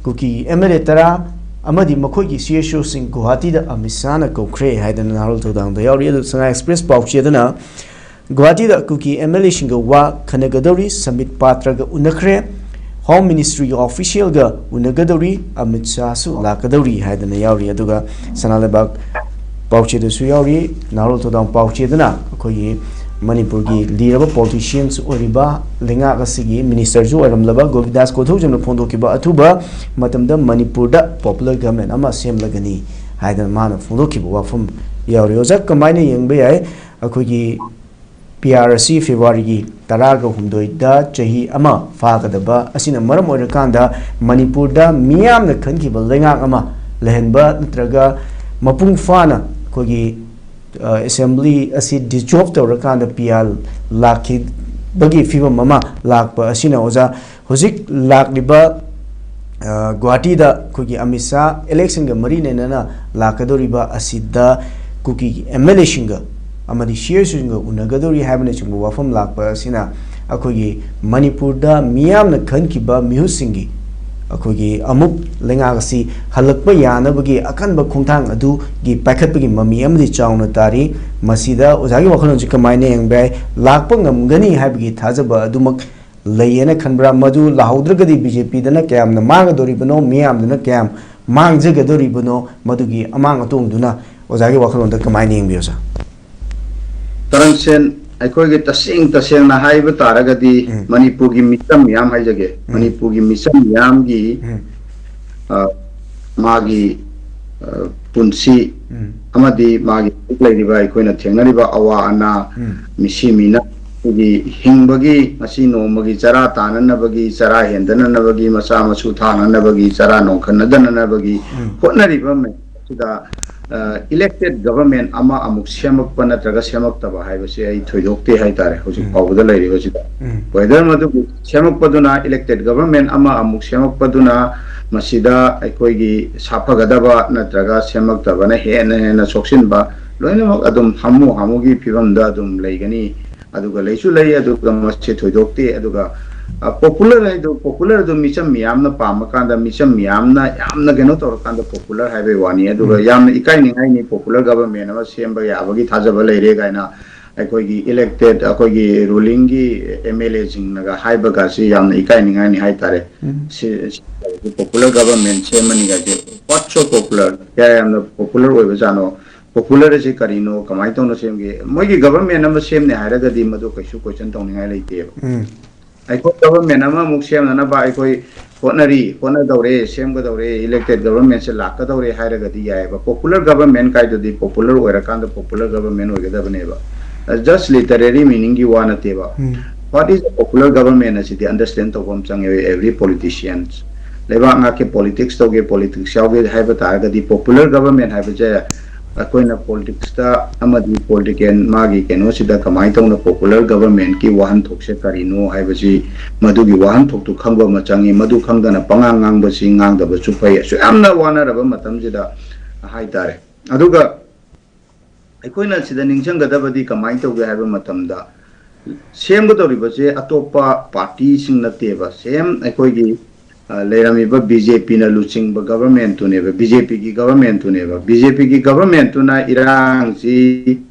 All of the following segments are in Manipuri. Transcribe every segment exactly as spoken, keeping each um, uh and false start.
ꯀꯨꯀꯤ ꯑꯦꯝ ꯑꯦꯜ ꯑꯦ ꯇꯔꯥ ꯑꯃꯗꯤ ꯃꯈꯣꯏꯒꯤ ꯁꯤ ꯑꯦꯁ ꯑꯣꯁꯤꯡ ꯒꯨꯋꯥꯍꯥꯇꯤꯗ ꯑꯃꯤꯠ ꯁꯥꯍꯅ ꯀꯧꯈ꯭ꯔꯦ ꯍꯥꯏꯗꯅ ꯅꯍꯥꯔꯣꯜ ꯊꯧꯗꯥꯡꯗ ꯌꯥꯎꯔꯤ꯫ ꯑꯗꯨ ꯁꯉꯥꯏ ꯑꯦꯛꯁꯄ꯭ꯔꯦꯁ ꯄꯥꯎꯆꯦꯗꯅ ꯒꯨꯋꯥꯍꯥꯇꯤꯗ ꯀꯨꯀꯤ ꯑꯦꯝ ꯑꯦꯜ ꯑꯦꯁꯤꯡꯒ ꯋꯥ ꯈꯟꯅꯒꯗꯧꯔꯤ, ꯁꯝꯕꯤꯠ ꯄꯥꯇ꯭ꯔꯒ ꯎꯅꯈ꯭ꯔꯦ, ꯍꯣꯝ ꯃꯤꯅꯤꯁꯇ꯭ꯔꯤꯒꯤ ꯑꯣꯐꯤꯁꯤꯌꯦꯜꯒ ꯎꯅꯒꯗꯧꯔꯤ, ꯑꯃꯤꯠ ꯁꯥꯍꯁꯨ ꯂꯥꯛꯀꯗꯧꯔꯤ ꯍꯥꯏꯗꯅ ꯌꯥꯎꯔꯤ꯫ ꯑꯗꯨꯒ ꯁꯅꯥ ꯂꯩꯕꯥꯛ ꯄꯥꯎꯆꯦꯗꯁꯨ ꯌꯥꯎꯔꯤ꯫ ꯅꯍꯥꯔꯣꯜ ꯊꯧꯗꯥꯡ ꯄꯥꯎꯆꯦꯗꯅ ꯑꯩꯈꯣꯏꯒꯤ ꯃꯅꯤꯄꯨꯔꯒꯤ ꯂꯤꯔꯕ ꯄꯣꯂꯤꯇꯤꯁꯤꯌꯟꯁ ꯑꯣꯏꯔꯤꯕ, ꯂꯩꯉꯥꯛ ꯑꯁꯤꯒꯤ ꯃꯤꯅꯤꯁꯇꯔꯁꯨ ꯑꯣꯏꯔꯝꯂꯕ ꯒꯣꯕꯤꯟꯗꯥꯁ ꯀꯣꯊꯧꯖꯝꯅ ꯐꯣꯡꯗꯣꯛꯈꯤꯕ ꯑꯊꯨꯕ ꯃꯇꯝꯗ ꯃꯅꯤꯄꯨꯔꯗ ꯄꯣꯄꯨꯂꯔ ꯒꯚꯔꯟꯃꯦꯟ ꯑꯃ ꯁꯦꯝꯂꯒꯅꯤ ꯍꯥꯏꯗꯅ ꯃꯥꯅ ꯐꯣꯡꯗꯣꯛꯈꯤꯕ ꯋꯥꯐꯝ ꯌꯥꯎꯔꯤ꯫ ꯑꯣꯖꯥ, ꯀꯃꯥꯏꯅ ꯌꯦꯡꯕ ꯌꯥꯏ? ꯑꯩꯈꯣꯏꯒꯤ ꯄꯤ ꯑꯥꯔ ꯑꯁꯤ ꯐꯦꯕ꯭ꯔꯨꯋꯥꯔꯤꯒꯤ ꯇꯔꯥꯒ ꯍꯨꯝꯗꯣꯏꯗ ꯆꯍꯤ ꯑꯃ ꯐꯥꯒꯗꯕ ꯑꯁꯤꯅ ꯃꯔꯝ ꯑꯣꯏꯔꯀꯥꯟꯗ ꯃꯅꯤꯄꯨꯔꯗ ꯃꯤꯌꯥꯝꯅ ꯈꯟꯈꯤꯕ ꯂꯩꯉꯥꯛ ꯑꯃ ꯂꯩꯍꯟꯕ ꯅꯠꯇ꯭ꯔꯒ ꯃꯄꯨꯡ ꯐꯥꯅ ꯑꯩꯈꯣꯏꯒꯤ, ꯑ, ꯑꯦꯁꯦꯝꯕ꯭ꯂꯤ ꯑꯁꯤ ꯗꯤꯖꯣꯜꯕ ꯇꯧꯔꯀꯥꯟꯗ ꯄꯤ ꯑꯥꯔ ꯂꯥꯛꯈꯤꯕꯒꯤ ꯐꯤꯕꯝ ꯑꯃ ꯂꯥꯛꯄ ꯑꯁꯤꯅ, ꯑꯣꯖꯥ, ꯍꯧꯖꯤꯛ ꯂꯥꯛꯂꯤꯕ, ꯑ, ꯒꯨꯋꯥꯍꯥꯇꯤꯗ ꯑꯩꯈꯣꯏꯒꯤ ꯑꯃꯤꯠ ꯁꯥꯍ ꯏꯂꯦꯛꯁꯟꯒ ꯃꯔꯤ ꯂꯩꯅꯅ ꯂꯥꯛꯀꯗꯧꯔꯤꯕ ꯑꯁꯤꯗ ꯀꯨꯀꯤꯒꯤ ꯑꯦꯝ ꯑꯦꯜ ꯑꯦꯁꯤꯡꯒ ꯑꯃꯗꯤ ꯁꯤ ꯑꯦꯁ ꯑꯣꯁꯤꯡꯒ ꯎꯅꯒꯗꯧꯔꯤ ꯍꯥꯏꯕꯅꯆꯤꯡꯕ ꯋꯥꯐꯝ ꯂꯥꯛꯄ ꯑꯁꯤꯅ ꯑꯩꯈꯣꯏꯒꯤ ꯃꯅꯤꯄꯨꯔꯗ ꯃꯤꯌꯥꯝꯅ ꯈꯟꯈꯤꯕ ꯃꯤꯍꯨꯠꯁꯤꯡꯒꯤ ꯑꯩꯈꯣꯏꯒꯤ ꯑꯃꯨꯛ ꯂꯩꯉꯥꯛ ꯑꯁꯤ ꯍꯜꯂꯛꯄ ꯌꯥꯅꯕꯒꯤ ꯑꯀꯟꯕ ꯈꯣꯡꯊꯥꯡ ꯑꯗꯨꯒꯤ ꯄꯥꯏꯈꯠꯄꯒꯤ ꯃꯃꯤ ꯑꯃꯗꯤ ꯆꯥꯎꯅ ꯇꯥꯔꯤ꯫ ꯃꯁꯤꯗ ꯑꯣꯖꯥꯒꯤ ꯋꯥꯈꯜꯂꯣꯟꯁꯤ ꯀꯃꯥꯏꯅ ꯌꯦꯡꯕ ꯌꯥꯏ? ꯂꯥꯛꯄ ꯉꯝꯒꯅꯤ ꯍꯥꯏꯕꯒꯤ ꯊꯥꯖꯕ ꯑꯗꯨꯃꯛ ꯂꯩꯌꯦꯅ ꯈꯟꯕ꯭ꯔꯥ? ꯃꯗꯨ ꯂꯥꯛꯍꯧꯗ꯭ꯔꯒꯗꯤ ꯕꯤ ꯖꯦ ꯄꯤꯗꯅ ꯀꯌꯥꯝꯅ ꯃꯥꯡꯒꯗꯧꯔꯤꯕꯅꯣ, ꯃꯤꯌꯥꯝꯗꯨꯅ ꯀꯌꯥꯝ ꯃꯥꯡꯖꯒꯗꯧꯔꯤꯕꯅꯣ, ꯃꯗꯨꯒꯤ ꯑꯃꯥꯡ ꯑꯇꯣꯡꯗꯨꯅ ꯑꯣꯖꯥꯒꯤ ꯋꯥꯈꯜꯂꯣꯟꯗ ꯀꯃꯥꯏꯅ ꯌꯦꯡꯕꯤ, ꯑꯣꯖꯥ? ꯇꯔꯟꯁꯦꯟ, ꯑꯩꯈꯣꯏꯒꯤ ꯇꯁꯦꯡ ꯇꯁꯦꯡꯅ ꯍꯥꯏꯕ ꯇꯥꯔꯒꯗꯤ, ꯎꯝ꯫ ꯃꯅꯤꯄꯨꯔꯒꯤ ꯃꯤꯆꯝ ꯃꯤꯌꯥꯝ ꯍꯥꯏꯖꯒꯦ, ꯎꯝ꯫ ꯃꯅꯤꯄꯨꯔꯒꯤ ꯃꯤꯆꯝ ꯃꯤꯌꯥꯝꯒꯤ, ꯎꯝ꯫ ꯑ, ꯃꯥꯒꯤ, ꯑ, ꯄꯨꯟꯁꯤ ꯎꯝ꯫ ꯑꯃꯗꯤ ꯃꯥꯒꯤ ꯍꯧꯖꯤꯛ ꯂꯩꯔꯤꯕ, ꯑꯩꯈꯣꯏꯅ ꯊꯦꯡꯅꯔꯤꯕ ꯑꯋꯥ ꯑꯅꯥ, ꯎꯝ꯫ ꯃꯤꯁꯤ ꯃꯤꯅ ꯑꯩꯈꯣꯏꯒꯤ ꯍꯤꯡꯕꯒꯤ, ꯉꯁꯤ ꯅꯣꯡꯃꯒꯤ ꯆꯔꯥ ꯇꯥꯅꯅꯕꯒꯤ, ꯆꯔꯥ ꯍꯦꯟꯗꯅꯅꯕꯒꯤ, ꯃꯆꯥ ꯃꯁꯨ ꯊꯥꯅꯅꯕꯒꯤ, ꯆꯔꯥ ꯅꯣꯡꯈꯠꯅꯗꯅꯅꯕꯒꯤ ꯎꯝ꯫ ꯍꯣꯠꯅꯔꯤꯕ ꯃꯌꯥꯝꯁꯤꯗ, ꯑ, ꯏꯂꯦꯛꯇꯦꯗ ꯒꯚꯔꯟꯃꯦꯟ ꯑꯃ ꯑꯃꯨꯛ ꯁꯦꯝꯃꯛꯄ ꯅꯠꯇ꯭ꯔꯒ ꯁꯦꯝꯃꯛꯇꯕ ꯍꯥꯏꯕꯁꯤ ꯑꯩ ꯊꯣꯏꯗꯣꯛꯇꯦ ꯍꯥꯏꯇꯥꯔꯦ, ꯍꯧꯖꯤꯛ ꯎꯝ꯫ ꯐꯥꯎꯕꯗ ꯂꯩꯔꯤꯕꯁꯤꯗ꯫ ꯎꯝ꯫ ꯋꯦꯗꯔ ꯃꯗꯨꯕꯨ ꯁꯦꯝꯃꯛꯄꯗꯨꯅ, ꯏꯂꯦꯛꯇꯦꯗ ꯒꯚꯔꯟꯃꯦꯟ ꯑꯃ ꯑꯃꯨꯛ ꯁꯦꯝꯃꯛꯄꯗꯨꯅ ꯃꯁꯤꯗ ꯑꯩꯈꯣꯏꯒꯤ ꯁꯥꯐꯒꯗꯕ ꯅꯠꯇ꯭ꯔꯒ ꯁꯦꯝꯃꯛꯇꯕꯅ ꯍꯦꯟꯅ ꯍꯦꯟꯅ ꯁꯣꯛꯆꯤꯟꯕ, ꯂꯣꯏꯅꯃꯛ ꯑꯗꯨꯝ ꯍꯥꯃꯨ ꯍꯥꯃꯨꯒꯤ ꯐꯤꯕꯝꯗ ꯑꯗꯨꯝ ꯂꯩꯒꯅꯤ꯫ ꯑꯗꯨꯒ ꯂꯩꯁꯨ ꯂꯩ, ꯑꯗꯨꯒ ꯃꯁꯤ ꯊꯣꯏꯗꯣꯛꯇꯦ꯫ ꯑꯗꯨꯒ ꯄꯣꯄꯨꯂꯔ ꯍꯥꯏꯗꯣ, ꯄꯣꯄꯨꯂꯔꯗꯣ ꯃꯤꯆꯝ ꯃꯤꯌꯥꯝꯅ ꯄꯥꯝꯃꯀꯥꯟꯗ, ꯃꯤꯆꯝ ꯃꯤꯌꯥꯝꯅ ꯌꯥꯝꯅ ꯀꯩꯅꯣ ꯇꯧꯔꯀꯥꯟꯗ ꯄꯣꯄꯨꯂꯔ ꯍꯥꯏꯕꯩ ꯋꯥꯅꯤ꯫ ꯑꯗꯨꯒ ꯎꯝ꯫ ꯌꯥꯝꯅ ꯏꯀꯥꯏꯅꯤꯡꯉꯥꯏꯅꯤ, ꯄꯣꯄꯨꯂꯔ ꯒꯕꯔꯃꯦꯟ ꯑꯃ ꯁꯦꯝꯕ ꯌꯥꯕꯒꯤ ꯊꯥꯖꯕ ꯂꯩꯔꯦ ꯀꯥꯏꯅ ꯑꯩꯈꯣꯏꯒꯤ ꯏꯂꯦꯛꯇꯦꯠ, ꯑꯩꯈꯣꯏꯒꯤ ꯔꯨꯂꯤꯡꯒꯤ ꯑꯦꯝ ꯑꯦꯜ ꯑꯦꯁꯤꯡꯅꯒ ꯍꯥꯏꯕꯒꯁꯤ ꯌꯥꯝꯅ ꯏꯀꯥꯏꯅꯤꯡꯉꯥꯏꯅꯤ ꯍꯥꯏꯇꯥꯔꯦ꯫ ꯎꯝ꯫ ꯁꯤ, ꯁꯤ ꯄꯣꯄꯨꯂꯔ ꯒꯕꯔꯃꯦꯟ ꯁꯦꯝꯃꯅꯤ ꯀꯥꯏꯁꯦ꯫ What so popular? ꯀꯌꯥ ꯌꯥꯝꯅ ꯄꯣꯄꯨꯂꯔ ꯑꯣꯏꯕꯖꯥꯠꯅꯣ? ꯄꯣꯄꯨꯂꯔ ꯑꯁꯤ ꯀꯔꯤꯅꯣ? ꯀꯃꯥꯏꯅ ꯇꯧꯅ ꯁꯦꯝꯒꯦ? ꯃꯣꯏꯒꯤ ꯒꯕꯔꯃꯦꯟ ꯑꯃ ꯁꯦꯝꯅꯦ ꯍꯥꯏꯔꯒꯗꯤ ꯃꯗꯨ ꯀꯩꯁꯨ ꯀꯣꯏꯁꯟ ꯇꯧꯅꯤꯡꯉꯥꯏ ꯂꯩꯇꯦꯕ꯫ ꯎꯝ꯫ ꯑꯩꯈꯣꯏ ꯒꯕꯔꯃꯦꯟ ꯑꯃꯃꯨꯛ ꯁꯦꯝꯅꯅꯕ ꯑꯩꯈꯣꯏ ꯍꯣꯠꯅꯔꯤ, ꯍꯣꯠꯅꯗꯧꯔꯦ, ꯁꯦꯝꯒꯗꯧꯔꯦ, ꯏꯂꯦꯛꯇꯦꯠ ꯒꯕꯔꯃꯦꯟꯁꯦ ꯂꯥꯛꯀꯗꯧꯔꯦ ꯍꯥꯏꯔꯒꯗꯤ ꯌꯥꯏꯑꯕ꯫ ꯄꯣꯄꯨꯂꯔ ꯒꯕꯔꯃꯦꯟ ꯀꯥꯏꯗꯨꯗꯤ ꯄꯣꯄꯨꯂꯔ ꯑꯣꯏꯔꯀꯥꯟꯗ ꯄꯣꯄꯨꯂꯔ ꯒꯕꯔꯃꯦꯟ ꯑꯣꯏꯒꯗꯕꯅꯦꯕ꯫ Just literary meaning ꯒꯤ ꯋꯥ ꯅꯠꯇꯦꯕ꯫ Um. What is a popular government ꯑꯁꯤꯗꯤ ꯑꯟꯗꯔꯁꯇꯦꯟ ꯇꯧꯕ ꯑꯃ ꯆꯪꯉꯦꯕ, every politicians꯫ ꯂꯩꯕꯥꯛ ꯉꯥꯛꯀꯤ ꯄꯣꯂꯤꯇꯤꯛꯁ ꯇꯧꯒꯦ, ꯄꯣꯂꯤꯇꯤꯛꯁ ꯌꯥꯎꯒꯦ ꯍꯥꯏꯕ ꯇꯥꯔꯒꯗꯤ ꯄꯣꯄꯨꯂꯔ ꯒꯕꯔꯃꯦꯟ ꯍꯥꯏꯕꯁꯦ ꯑꯩꯈꯣꯏꯅ ꯄꯣꯂꯤꯇꯤꯛꯁꯇ ꯑꯃꯗꯤ ꯄꯣꯂꯤꯇꯤꯀꯦꯜ ꯃꯥꯒꯤ ꯀꯩꯅꯣꯁꯤꯗ ꯀꯃꯥꯏꯅ ꯇꯧꯅ ꯄꯣꯄꯨꯂꯔ ꯒꯕꯔꯃꯦꯟꯀꯤ ꯋꯥꯍꯟꯊꯣꯛꯁꯦ ꯀꯔꯤꯅꯣ ꯍꯥꯏꯕꯁꯤ, ꯃꯗꯨꯒꯤ ꯋꯥꯍꯟꯊꯣꯛꯇꯨ ꯈꯪꯕ ꯑꯃ ꯆꯪꯉꯤ꯫ ꯃꯗꯨ ꯈꯪꯗꯅ ꯄꯉꯥꯡ ꯉꯥꯡꯕꯁꯤ ꯉꯥꯡꯗꯕꯁꯨ ꯐꯩ꯫ ꯑꯁꯨꯛ ꯌꯥꯝꯅ ꯋꯥꯅꯔꯕ ꯃꯇꯝꯁꯤꯗ ꯍꯥꯏꯇꯥꯔꯦ꯫ ꯑꯗꯨꯒ ꯑꯩꯈꯣꯏꯅ ꯁꯤꯗ ꯅꯤꯡꯁꯤꯡꯒꯗꯕꯗꯤ ꯀꯃꯥꯏꯅ ꯇꯧꯒꯦ ꯍꯥꯏꯕ ꯃꯇꯝꯗ, ꯁꯦꯝꯒꯗꯧꯔꯤꯕꯁꯦ ꯑꯇꯣꯞꯄ ꯄꯥꯔꯇꯤꯁꯤꯡ ꯅꯠꯇꯦꯕ꯫ ꯁꯦꯝ ꯑꯩꯈꯣꯏꯒꯤ, ꯑ, ꯂꯩꯔꯝꯃꯤꯕ ꯕꯤ ꯖꯦ ꯄꯤꯅ ꯂꯨꯆꯤꯡꯕ ꯒꯕꯔꯃꯦꯟꯇꯨꯅꯦꯕ, ꯕꯤ ꯖꯦ ꯄꯤꯒꯤ ꯒꯕꯔꯃꯦꯟꯇꯨꯅꯦꯕ꯫ ꯕꯤ ꯖꯦ ꯄꯤꯒꯤ ꯒꯕꯔꯃꯦꯟꯇꯨꯅ ꯏꯔꯥꯡꯁꯤ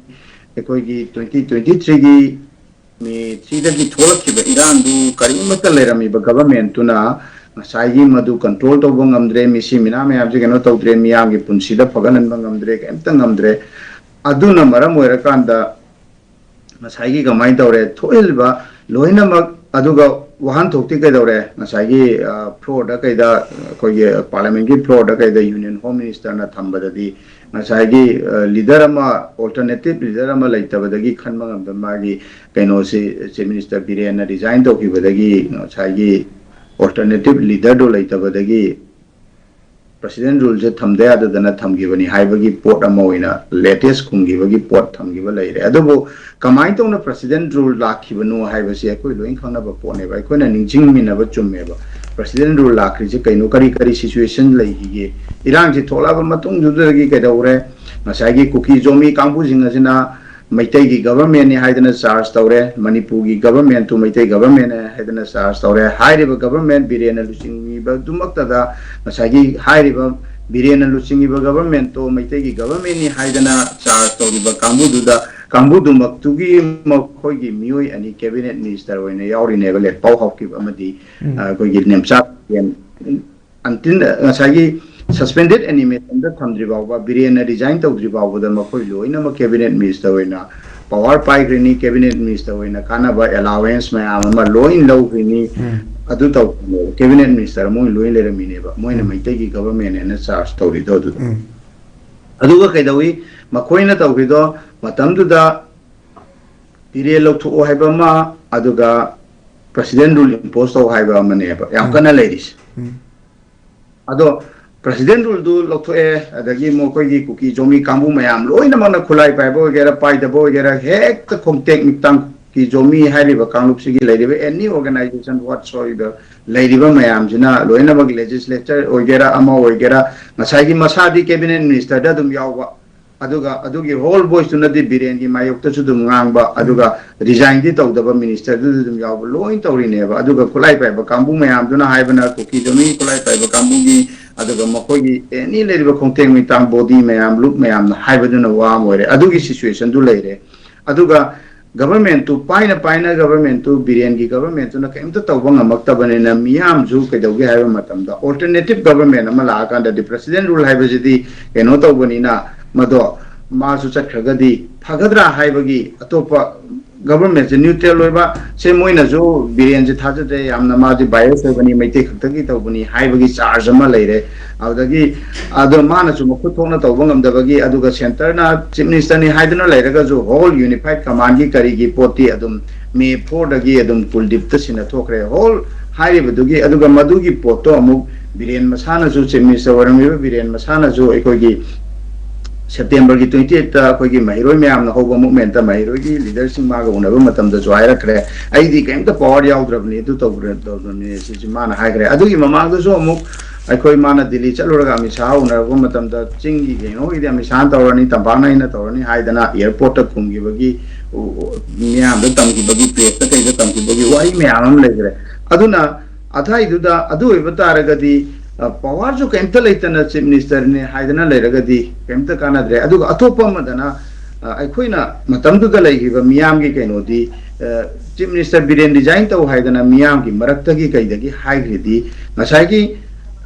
ꯑꯩꯈꯣꯏꯒꯤ twenty twenty three ꯒꯤ ꯃꯦ three ꯗꯒꯤ ꯊꯣꯛꯂꯛꯈꯤꯕ ꯏꯔꯥꯡꯗꯨ ꯀꯔꯤꯃꯠꯇ ꯂꯩꯔꯝꯃꯤꯕ ꯒꯕꯔꯃꯦꯟꯇꯨꯅ ꯉꯁꯥꯏꯒꯤ ꯃꯗꯨ ꯀꯟꯇ꯭ꯔꯣꯜ ꯇꯧꯕ ꯉꯝꯗ꯭ꯔꯦ, ꯃꯤꯁꯤ ꯃꯤꯅꯥ ꯃꯌꯥꯝꯁꯦ ꯀꯩꯅꯣ ꯇꯧꯗ꯭ꯔꯦ, ꯃꯤꯌꯥꯝꯒꯤ ꯄꯨꯟꯁꯤꯗ ꯐꯒꯠꯍꯟꯕ ꯉꯝꯗ꯭ꯔꯦ, ꯀꯩꯝꯇ ꯉꯝꯗ꯭ꯔꯦ꯫ ꯑꯗꯨꯅ ꯃꯔꯝ ꯑꯣꯏꯔꯀꯥꯟꯗ ꯉꯁꯥꯏꯒꯤ ꯀꯃꯥꯏꯅ ꯇꯧꯔꯦ, ꯊꯣꯛꯍꯜꯂꯤꯕ ꯂꯣꯏꯅꯃꯛ꯫ ꯑꯗꯨꯒ ꯋꯥꯍꯟꯊꯣꯛꯇꯤ ꯀꯩꯗꯧꯔꯦ, ꯉꯁꯥꯏꯒꯤ, ꯑ, ꯐ꯭ꯂꯣꯔꯗ ꯀꯩꯗ, ꯑꯩꯈꯣꯏꯒꯤ ꯄꯥꯔꯂꯤꯌꯥꯃꯦꯟꯒꯤ ꯐ꯭ꯂꯣꯔꯗ ꯀꯩꯗ ꯌꯨꯅꯤꯌꯟ ꯍꯣꯝ ꯃꯤꯅꯤꯁꯇꯔꯅ ꯊꯝꯕꯗꯗꯤ ꯉꯁꯥꯏꯒꯤ, ꯑ, ꯂꯤꯗꯔ ꯑꯃ, ꯑꯜꯇꯔꯅꯦꯇꯤꯞ ꯂꯤꯗꯔ ꯑꯃ ꯂꯩꯇꯕꯗꯒꯤ ꯈꯟꯕ ꯉꯝꯗꯕ ꯃꯥꯒꯤ ꯀꯩꯅꯣꯁꯤ, ꯆꯤꯐ ꯃꯤꯅꯤꯁꯇꯔ ꯕꯤꯔꯦꯟꯅ ꯔꯤꯖꯥꯏꯟ ꯇꯧꯈꯤꯕꯗꯒꯤ ꯉꯁꯥꯏꯒꯤ ꯑꯜꯇꯔꯅꯦꯇꯤꯞ ꯂꯤꯗꯔꯗꯨ ꯂꯩꯇꯕꯗꯒꯤ ꯄ꯭ꯔꯁꯤꯗꯦꯟ ꯔꯨꯜꯁꯦ ꯊꯝꯗ ꯌꯥꯗꯗꯅ ꯊꯝꯈꯤꯕꯅꯤ ꯍꯥꯏꯕꯒꯤ ꯄꯣꯠ ꯑꯃ ꯑꯣꯏꯅ ꯂꯦꯇꯦꯁ ꯈꯨꯝꯈꯤꯕꯒꯤ ꯄꯣꯠ ꯊꯝꯈꯤꯕ ꯂꯩꯔꯦ꯫ ꯑꯗꯨꯕꯨ ꯀꯃꯥꯏꯅ ꯇꯧꯅ ꯄ꯭ꯔꯁꯤꯗꯦꯟ ꯔꯨꯜ ꯂꯥꯛꯈꯤꯕꯅꯣ ꯍꯥꯏꯕꯁꯤ ꯑꯩꯈꯣꯏ ꯂꯣꯏ ꯈꯪꯅꯕ ꯄꯣꯠꯅꯦꯕ꯫ ꯑꯩꯈꯣꯏꯅ ꯅꯤꯡꯁꯤꯡꯃꯤꯟꯅꯕ ꯆꯨꯝꯃꯦꯕ꯫ ꯄ꯭ꯔꯁꯤꯗꯦꯟ ꯔꯨꯜ ꯂꯥꯛꯈ꯭ꯔꯤꯁꯦ ꯀꯩꯅꯣ, ꯀꯔꯤ ꯀꯔꯤ ꯁꯤꯆꯨꯋꯦꯁꯟ ꯂꯩꯈꯤꯒꯦ? ꯏꯔꯥꯡꯁꯤ ꯊꯣꯛꯂꯛꯑꯕ ꯃꯇꯨꯡꯗꯨꯗꯒꯤ ꯀꯩꯗꯧꯔꯦ? ꯉꯁꯥꯏꯒꯤ ꯀꯨꯀꯤ ꯖꯣꯃꯤ ꯀꯥꯡꯕꯨꯁꯤꯡ ꯑꯁꯤꯅ ꯃꯩꯇꯩꯒꯤ ꯒꯕꯔꯃꯦꯟꯅꯤ ꯍꯥꯏꯗꯅ ꯆꯥꯔꯖ ꯇꯧꯔꯦ, ꯃꯅꯤꯄꯨꯔꯒꯤ ꯒꯕꯔꯃꯦꯟꯇꯨ ꯃꯩꯇꯩ ꯒꯕꯔꯃꯦꯟꯅꯤ ꯍꯥꯏꯗꯅ ꯆꯥꯔꯖ ꯇꯧꯔꯦ꯫ ꯍꯥꯏꯔꯤꯕ ꯒꯕꯔꯃꯦꯟ ꯕꯤꯔꯦꯟꯅ ꯂꯨꯆꯤꯡꯉꯤꯕꯗꯨꯃꯛꯇꯗ ꯉꯁꯥꯏꯒꯤ ꯍꯥꯏꯔꯤꯕ ꯕꯤꯔꯦꯟꯅ ꯂꯨꯆꯤꯡꯉꯤꯕ ꯒꯕꯔꯃꯦꯟꯇꯣ ꯃꯩꯇꯩꯒꯤ ꯒꯕꯔꯃꯦꯟꯅꯤ ꯍꯥꯏꯗꯅ ꯆꯥꯔꯖ ꯇꯧꯔꯤꯕ ꯀꯥꯡꯕꯨꯗꯨꯗ, ꯀꯥꯡꯕꯨꯗꯨꯃꯛꯇꯨꯒꯤ ꯃꯈꯣꯏꯒꯤ ꯃꯤꯑꯣꯏ ꯑꯅꯤ ꯀꯦꯕꯤꯅꯦꯠ ꯃꯤꯅꯤꯁꯇꯔ ꯑꯣꯏꯅ ꯌꯥꯎꯔꯤꯅꯦꯕ, ꯂꯦꯠꯄꯥꯎ ꯍꯥꯎꯀꯤꯞ ꯑꯃꯗꯤ, ꯎꯝ꯫ ꯑ, ꯑꯩꯈꯣꯏꯒꯤ ꯅꯦꯝꯆꯥ ꯄ꯭ꯔꯦꯝ꯫ Until, ꯉꯁꯥꯏꯒꯤ suspended animationꯗ ꯊꯝꯗ꯭ꯔꯤ ꯐꯥꯎꯕ, ꯕꯤꯔꯦꯟꯅ resign ꯇꯧꯗ꯭ꯔꯤ ꯐꯥꯎꯕꯗ ꯃꯈꯣꯏ ꯂꯣꯏꯅꯃꯛ ꯀꯦꯕꯤꯅꯦꯠ ꯃꯤꯅꯤꯁꯇꯔ ꯑꯣꯏꯅ ꯄꯋꯥꯔ ꯄꯥꯏꯈ꯭ꯔꯤꯅꯤ, ꯀꯦꯕꯤꯅꯦꯠ ꯃꯤꯅꯤꯁꯇꯔ ꯑꯣꯏꯅ ꯀꯥꯟꯅꯕ ꯑꯦꯂꯥꯋꯦꯟꯁ ꯃꯌꯥꯝ ꯑꯃ ꯂꯣꯏ ꯂꯧꯈ꯭ꯔꯤꯅꯤ꯫ ꯎꯝ꯫ ꯑꯗꯨ ꯇꯧꯕꯅꯦꯕ, ꯀꯦꯕꯤꯅꯦꯠ ꯃꯤꯅꯤꯁꯇꯔ ꯑꯃ ꯑꯣꯏꯅ ꯂꯣꯏ ꯂꯩꯔꯝꯃꯤꯅꯦꯕ, ꯃꯣꯏꯅ ꯎꯝ꯫ ꯃꯩꯇꯩꯒꯤ ꯒꯕꯔꯃꯦꯟ ꯍꯥꯏꯅ ꯆꯥꯔꯖ ꯇꯧꯔꯤꯗꯣ ꯑꯗꯨꯗ꯫ ꯎꯝ꯫ ꯑꯗꯨꯒ ꯀꯩꯗꯧꯏ, ꯃꯈꯣꯏꯅ ꯇꯧꯈ꯭ꯔꯤꯗꯣ ꯃꯇꯝꯗꯨꯗ ꯕꯤꯔꯦꯟ ꯂꯧꯊꯣꯛꯑꯣ ꯍꯥꯏꯕ ꯑꯃ, ꯑꯗꯨꯒ president rule impose ꯇꯧ ꯍꯥꯏꯕ ꯑꯃꯅꯦꯕ ꯌꯥꯝ ꯎꯝ꯫ ꯀꯟꯅ ꯂꯩꯔꯤꯁꯦ꯫ ꯎꯝ꯫ ꯑꯗꯣ president ruleꯗꯨ ꯂꯧꯊꯣꯛꯑꯦ, ꯑꯗꯒꯤ ꯃꯈꯣꯏꯒꯤ ꯀꯨꯀꯤ ꯖꯣꯃꯤ ꯀꯥꯡꯕꯨ ꯃꯌꯥꯝ ꯂꯣꯏꯅꯃꯛꯅ, ꯈꯨꯠꯂꯥꯏ ꯄꯥꯏꯕ ꯑꯣꯏꯒꯦꯔꯥ, ꯄꯥꯏꯗꯕ ꯑꯣꯏꯒꯦꯔꯥ, ꯍꯦꯛꯇ ꯈꯣꯡꯇꯦꯛ ꯃꯤꯇꯥꯡ ꯀꯨꯀꯤ ꯖꯣꯃꯤ ꯍꯥꯏꯔꯤꯕ ꯀꯥꯡꯂꯨꯞꯁꯤꯒꯤ ꯂꯩꯔꯤꯕ any organization whatsoever ꯂꯩꯔꯤꯕ ꯃꯌꯥꯝꯁꯤꯅ ꯂꯣꯏꯅꯃꯛ, legislature ꯑꯣꯏꯒꯦꯔꯥ, ꯑꯃ ꯑꯣꯏꯒꯦꯔꯥ, ꯉꯁꯥꯏꯒꯤ ꯃꯁꯥꯗꯤ ꯀꯦꯕꯤꯅꯦꯠ ꯃꯤꯅꯤꯁꯇꯔꯗ ꯑꯗꯨꯝ ꯌꯥꯎꯕ, ꯑꯗꯨꯒ ꯑꯗꯨꯒꯤ whole voiceꯇꯨꯅꯗꯤ ꯕꯤꯔꯦꯟꯒꯤ ꯃꯥꯌꯣꯛꯇꯁꯨ ꯑꯗꯨꯝ ꯉꯥꯡꯕ, ꯑꯗꯨꯒ resignꯗꯤ ꯇꯧꯗꯕ, ꯃꯤꯅꯤꯁꯇꯔꯗꯨꯗ ꯑꯗꯨꯝ ꯌꯥꯎꯕ, ꯂꯣꯏ ꯇꯧꯔꯤꯅꯦꯕ꯫ ꯑꯗꯨꯒ ꯈꯨꯠꯂꯥꯏ ꯄꯥꯏꯕ ꯀꯥꯡꯕꯨ ꯃꯌꯥꯝꯗꯨꯅ ꯍꯥꯏꯕꯅ, ꯀꯨꯀꯤ ꯖꯣꯃꯤ ꯈꯨꯠꯂꯥꯏ ꯄꯥꯏꯕ ꯀꯥꯡꯕꯨꯒꯤ, ꯑꯗꯨꯒ ꯃꯈꯣꯏꯒꯤ any ꯂꯩꯔꯤꯕ ꯈꯣꯡꯇꯦꯛ ꯃꯤꯇꯥꯡ ꯕꯣꯗꯤ ꯃꯌꯥꯝ, ꯂꯨꯞ ꯃꯌꯥꯝꯅ ꯍꯥꯏꯕꯗꯨꯅ ꯋꯥ ꯑꯃ ꯑꯣꯏꯔꯦ꯫ ꯑꯗꯨꯒꯤ ꯁꯤꯆꯨꯋꯦꯁꯟꯗꯨ ꯂꯩꯔꯦ꯫ ꯑꯗꯨꯒ ꯒꯕꯔꯃꯦꯟꯇꯨ ꯄꯥꯏꯅ ꯄꯥꯏꯅ, ꯒꯕꯔꯃꯦꯟꯇꯨ, ꯕꯤꯔꯦꯟꯒꯤ ꯒꯕꯔꯃꯦꯟꯇꯨꯅ ꯀꯔꯤꯝꯇ ꯇꯧꯕ ꯉꯝꯃꯛꯇꯕꯅꯤꯅ, ꯃꯤꯌꯥꯝꯁꯨ ꯀꯩꯗꯧꯒꯦ ꯍꯥꯏꯕ ꯃꯇꯝꯗ, alternative government ꯑꯃ ꯂꯥꯛꯑꯀꯥꯟꯗꯗꯤ, president rule ꯍꯥꯏꯕꯁꯤꯗꯤ ꯀꯩꯅꯣ ꯇꯧꯕꯅꯤꯅ, ꯃꯗꯣ ꯃꯥꯁꯨ ꯆꯠꯈ꯭ꯔꯒꯗꯤ ꯐꯒꯗ꯭ꯔꯥ ꯍꯥꯏꯕꯒꯤ, ꯑꯇꯣꯞꯄ ꯒꯕꯔꯃꯦꯟꯁꯦ neutral ꯑꯣꯏꯕ, ꯁꯦ ꯃꯣꯏꯅꯁꯨ ꯕꯤꯔꯦꯟꯁꯦ ꯊꯥꯖꯗꯦ, ꯌꯥꯝꯅ ꯃꯥꯁꯦ bias ꯑꯣꯏꯕꯅꯤ, ꯃꯩꯇꯩ ꯈꯛꯇꯒꯤ ꯇꯧꯕꯅꯤ ꯍꯥꯏꯕꯒꯤ ꯆꯥꯔꯖ ꯑꯃ ꯂꯩꯔꯦ꯫ ꯑꯗꯨꯗꯒꯤ ꯑꯗꯣ ꯃꯥꯅꯁꯨ ꯃꯈꯨꯠ ꯊꯣꯛꯅ ꯇꯧꯕ ꯉꯝꯗꯕꯒꯤ, ꯑꯗꯨꯒ centreꯅ chief ministerꯅꯤ ꯍꯥꯏꯗꯨꯅ ꯂꯩꯔꯒꯁꯨ, whole unified commandꯀꯤ ꯀꯔꯤꯒꯤ ꯄꯣꯠꯇꯤ ꯑꯗꯨꯝ May fourꯗꯒꯤ ꯑꯗꯨꯝ ꯀꯨꯜꯗꯤꯞꯇ ꯁꯤꯟꯅ ꯊꯣꯛꯈ꯭ꯔꯦ꯫ Whole ꯍꯥꯏꯔꯤꯕꯗꯨꯒꯤ, ꯑꯗꯨꯒ ꯃꯗꯨꯒꯤ ꯄꯣꯠꯇꯣ ꯑꯃꯨꯛ ꯕꯤꯔꯦꯟ ꯃꯁꯥꯅꯁꯨ, chief minister ꯑꯣꯏꯔꯝꯃꯤꯕ ꯕꯤꯔꯦꯟ ꯃꯁꯥꯅꯁꯨ, ꯑꯩꯈꯣꯏꯒꯤ Septemberꯒꯤ twenty eightꯇ ꯑꯩꯈꯣꯏꯒꯤ ꯃꯍꯩꯔꯣꯏ ꯃꯌꯥꯝꯅ ꯍꯧꯕ movementꯇ ꯃꯍꯩꯔꯣꯏꯒꯤ leaderꯁꯤꯡ ꯃꯥꯒ ꯎꯅꯕ ꯃꯇꯝꯗꯁꯨ ꯍꯥꯏꯔꯛꯈ꯭ꯔꯦ, "ꯑꯩꯗꯤ ꯀꯔꯤꯝꯇ power ꯌꯥꯎꯗ꯭ꯔꯕꯅꯤ, ꯑꯗꯨ ꯇꯧꯗ꯭ꯔꯕꯅꯤ" ꯁꯤꯁꯨ ꯃꯥꯅ ꯍꯥꯏꯈ꯭ꯔꯦ꯫ ꯑꯗꯨꯒꯤ ꯃꯃꯥꯡꯗꯁꯨ ꯑꯃꯨꯛ ꯑꯩꯈꯣꯏ ꯃꯥꯅ ꯗꯤꯜꯂꯤ ꯆꯠꯂꯨꯔꯒ ꯑꯃꯤꯠ ꯁꯥꯍ ꯎꯅꯔꯛꯄ ꯃꯇꯝꯗ ꯆꯤꯡꯒꯤ ꯀꯩꯅꯣꯒꯤꯗꯤ ꯑꯃꯤꯠ ꯁꯥꯍꯅ ꯇꯧꯔꯅꯤ, ꯇꯝꯄꯥꯛꯅ ꯑꯩꯅ ꯇꯧꯔꯅꯤ ꯍꯥꯏꯗꯅ airport ꯇ ꯈꯨꯝꯈꯤꯕꯒꯤ, ꯎ-, ꯎ-, ꯃꯤꯌꯥꯝꯗ ꯇꯝꯈꯤꯕꯒꯤ, press ꯇ ꯀꯩꯗ ꯇꯝꯈꯤꯕꯒꯤ ꯋꯥꯍꯩ ꯃꯌꯥꯝ ꯑꯃ ꯂꯩꯈ꯭ꯔꯦ꯫ ꯑꯗꯨꯅ ꯑꯊꯥꯏꯗꯨꯗ ꯑꯗꯨ ꯑꯣꯏꯕ ꯇꯥꯔꯒꯗꯤ, ꯑ, power ꯁꯨ ꯀꯩꯝꯇ ꯂꯩꯇꯅ chief minister ꯅꯦ ꯍꯥꯏꯗꯅ ꯂꯩꯔꯒꯗꯤ ꯀꯩꯝꯇ ꯀꯥꯟꯅꯗ꯭ꯔꯦ꯫ ꯑꯗꯨꯒ ꯑꯇꯣꯞꯄ ꯑꯃꯗꯅ, ꯑ, ꯑꯩꯈꯣꯏꯅ ꯃꯇꯝꯗꯨꯗ ꯂꯩꯈꯤꯕ ꯃꯤꯌꯥꯝꯒꯤ ꯀꯩꯅꯣꯗꯤ, ꯑ, chief minister ꯕꯤꯔꯦꯟ resign ꯇꯧ ꯍꯥꯏꯗꯅ ꯃꯤꯌꯥꯝꯒꯤ ꯃꯔꯛꯇꯒꯤ ꯀꯩꯗꯒꯤ ꯍꯥꯏꯈ꯭ꯔꯤꯗꯤ, ꯉꯁꯥꯏꯒꯤ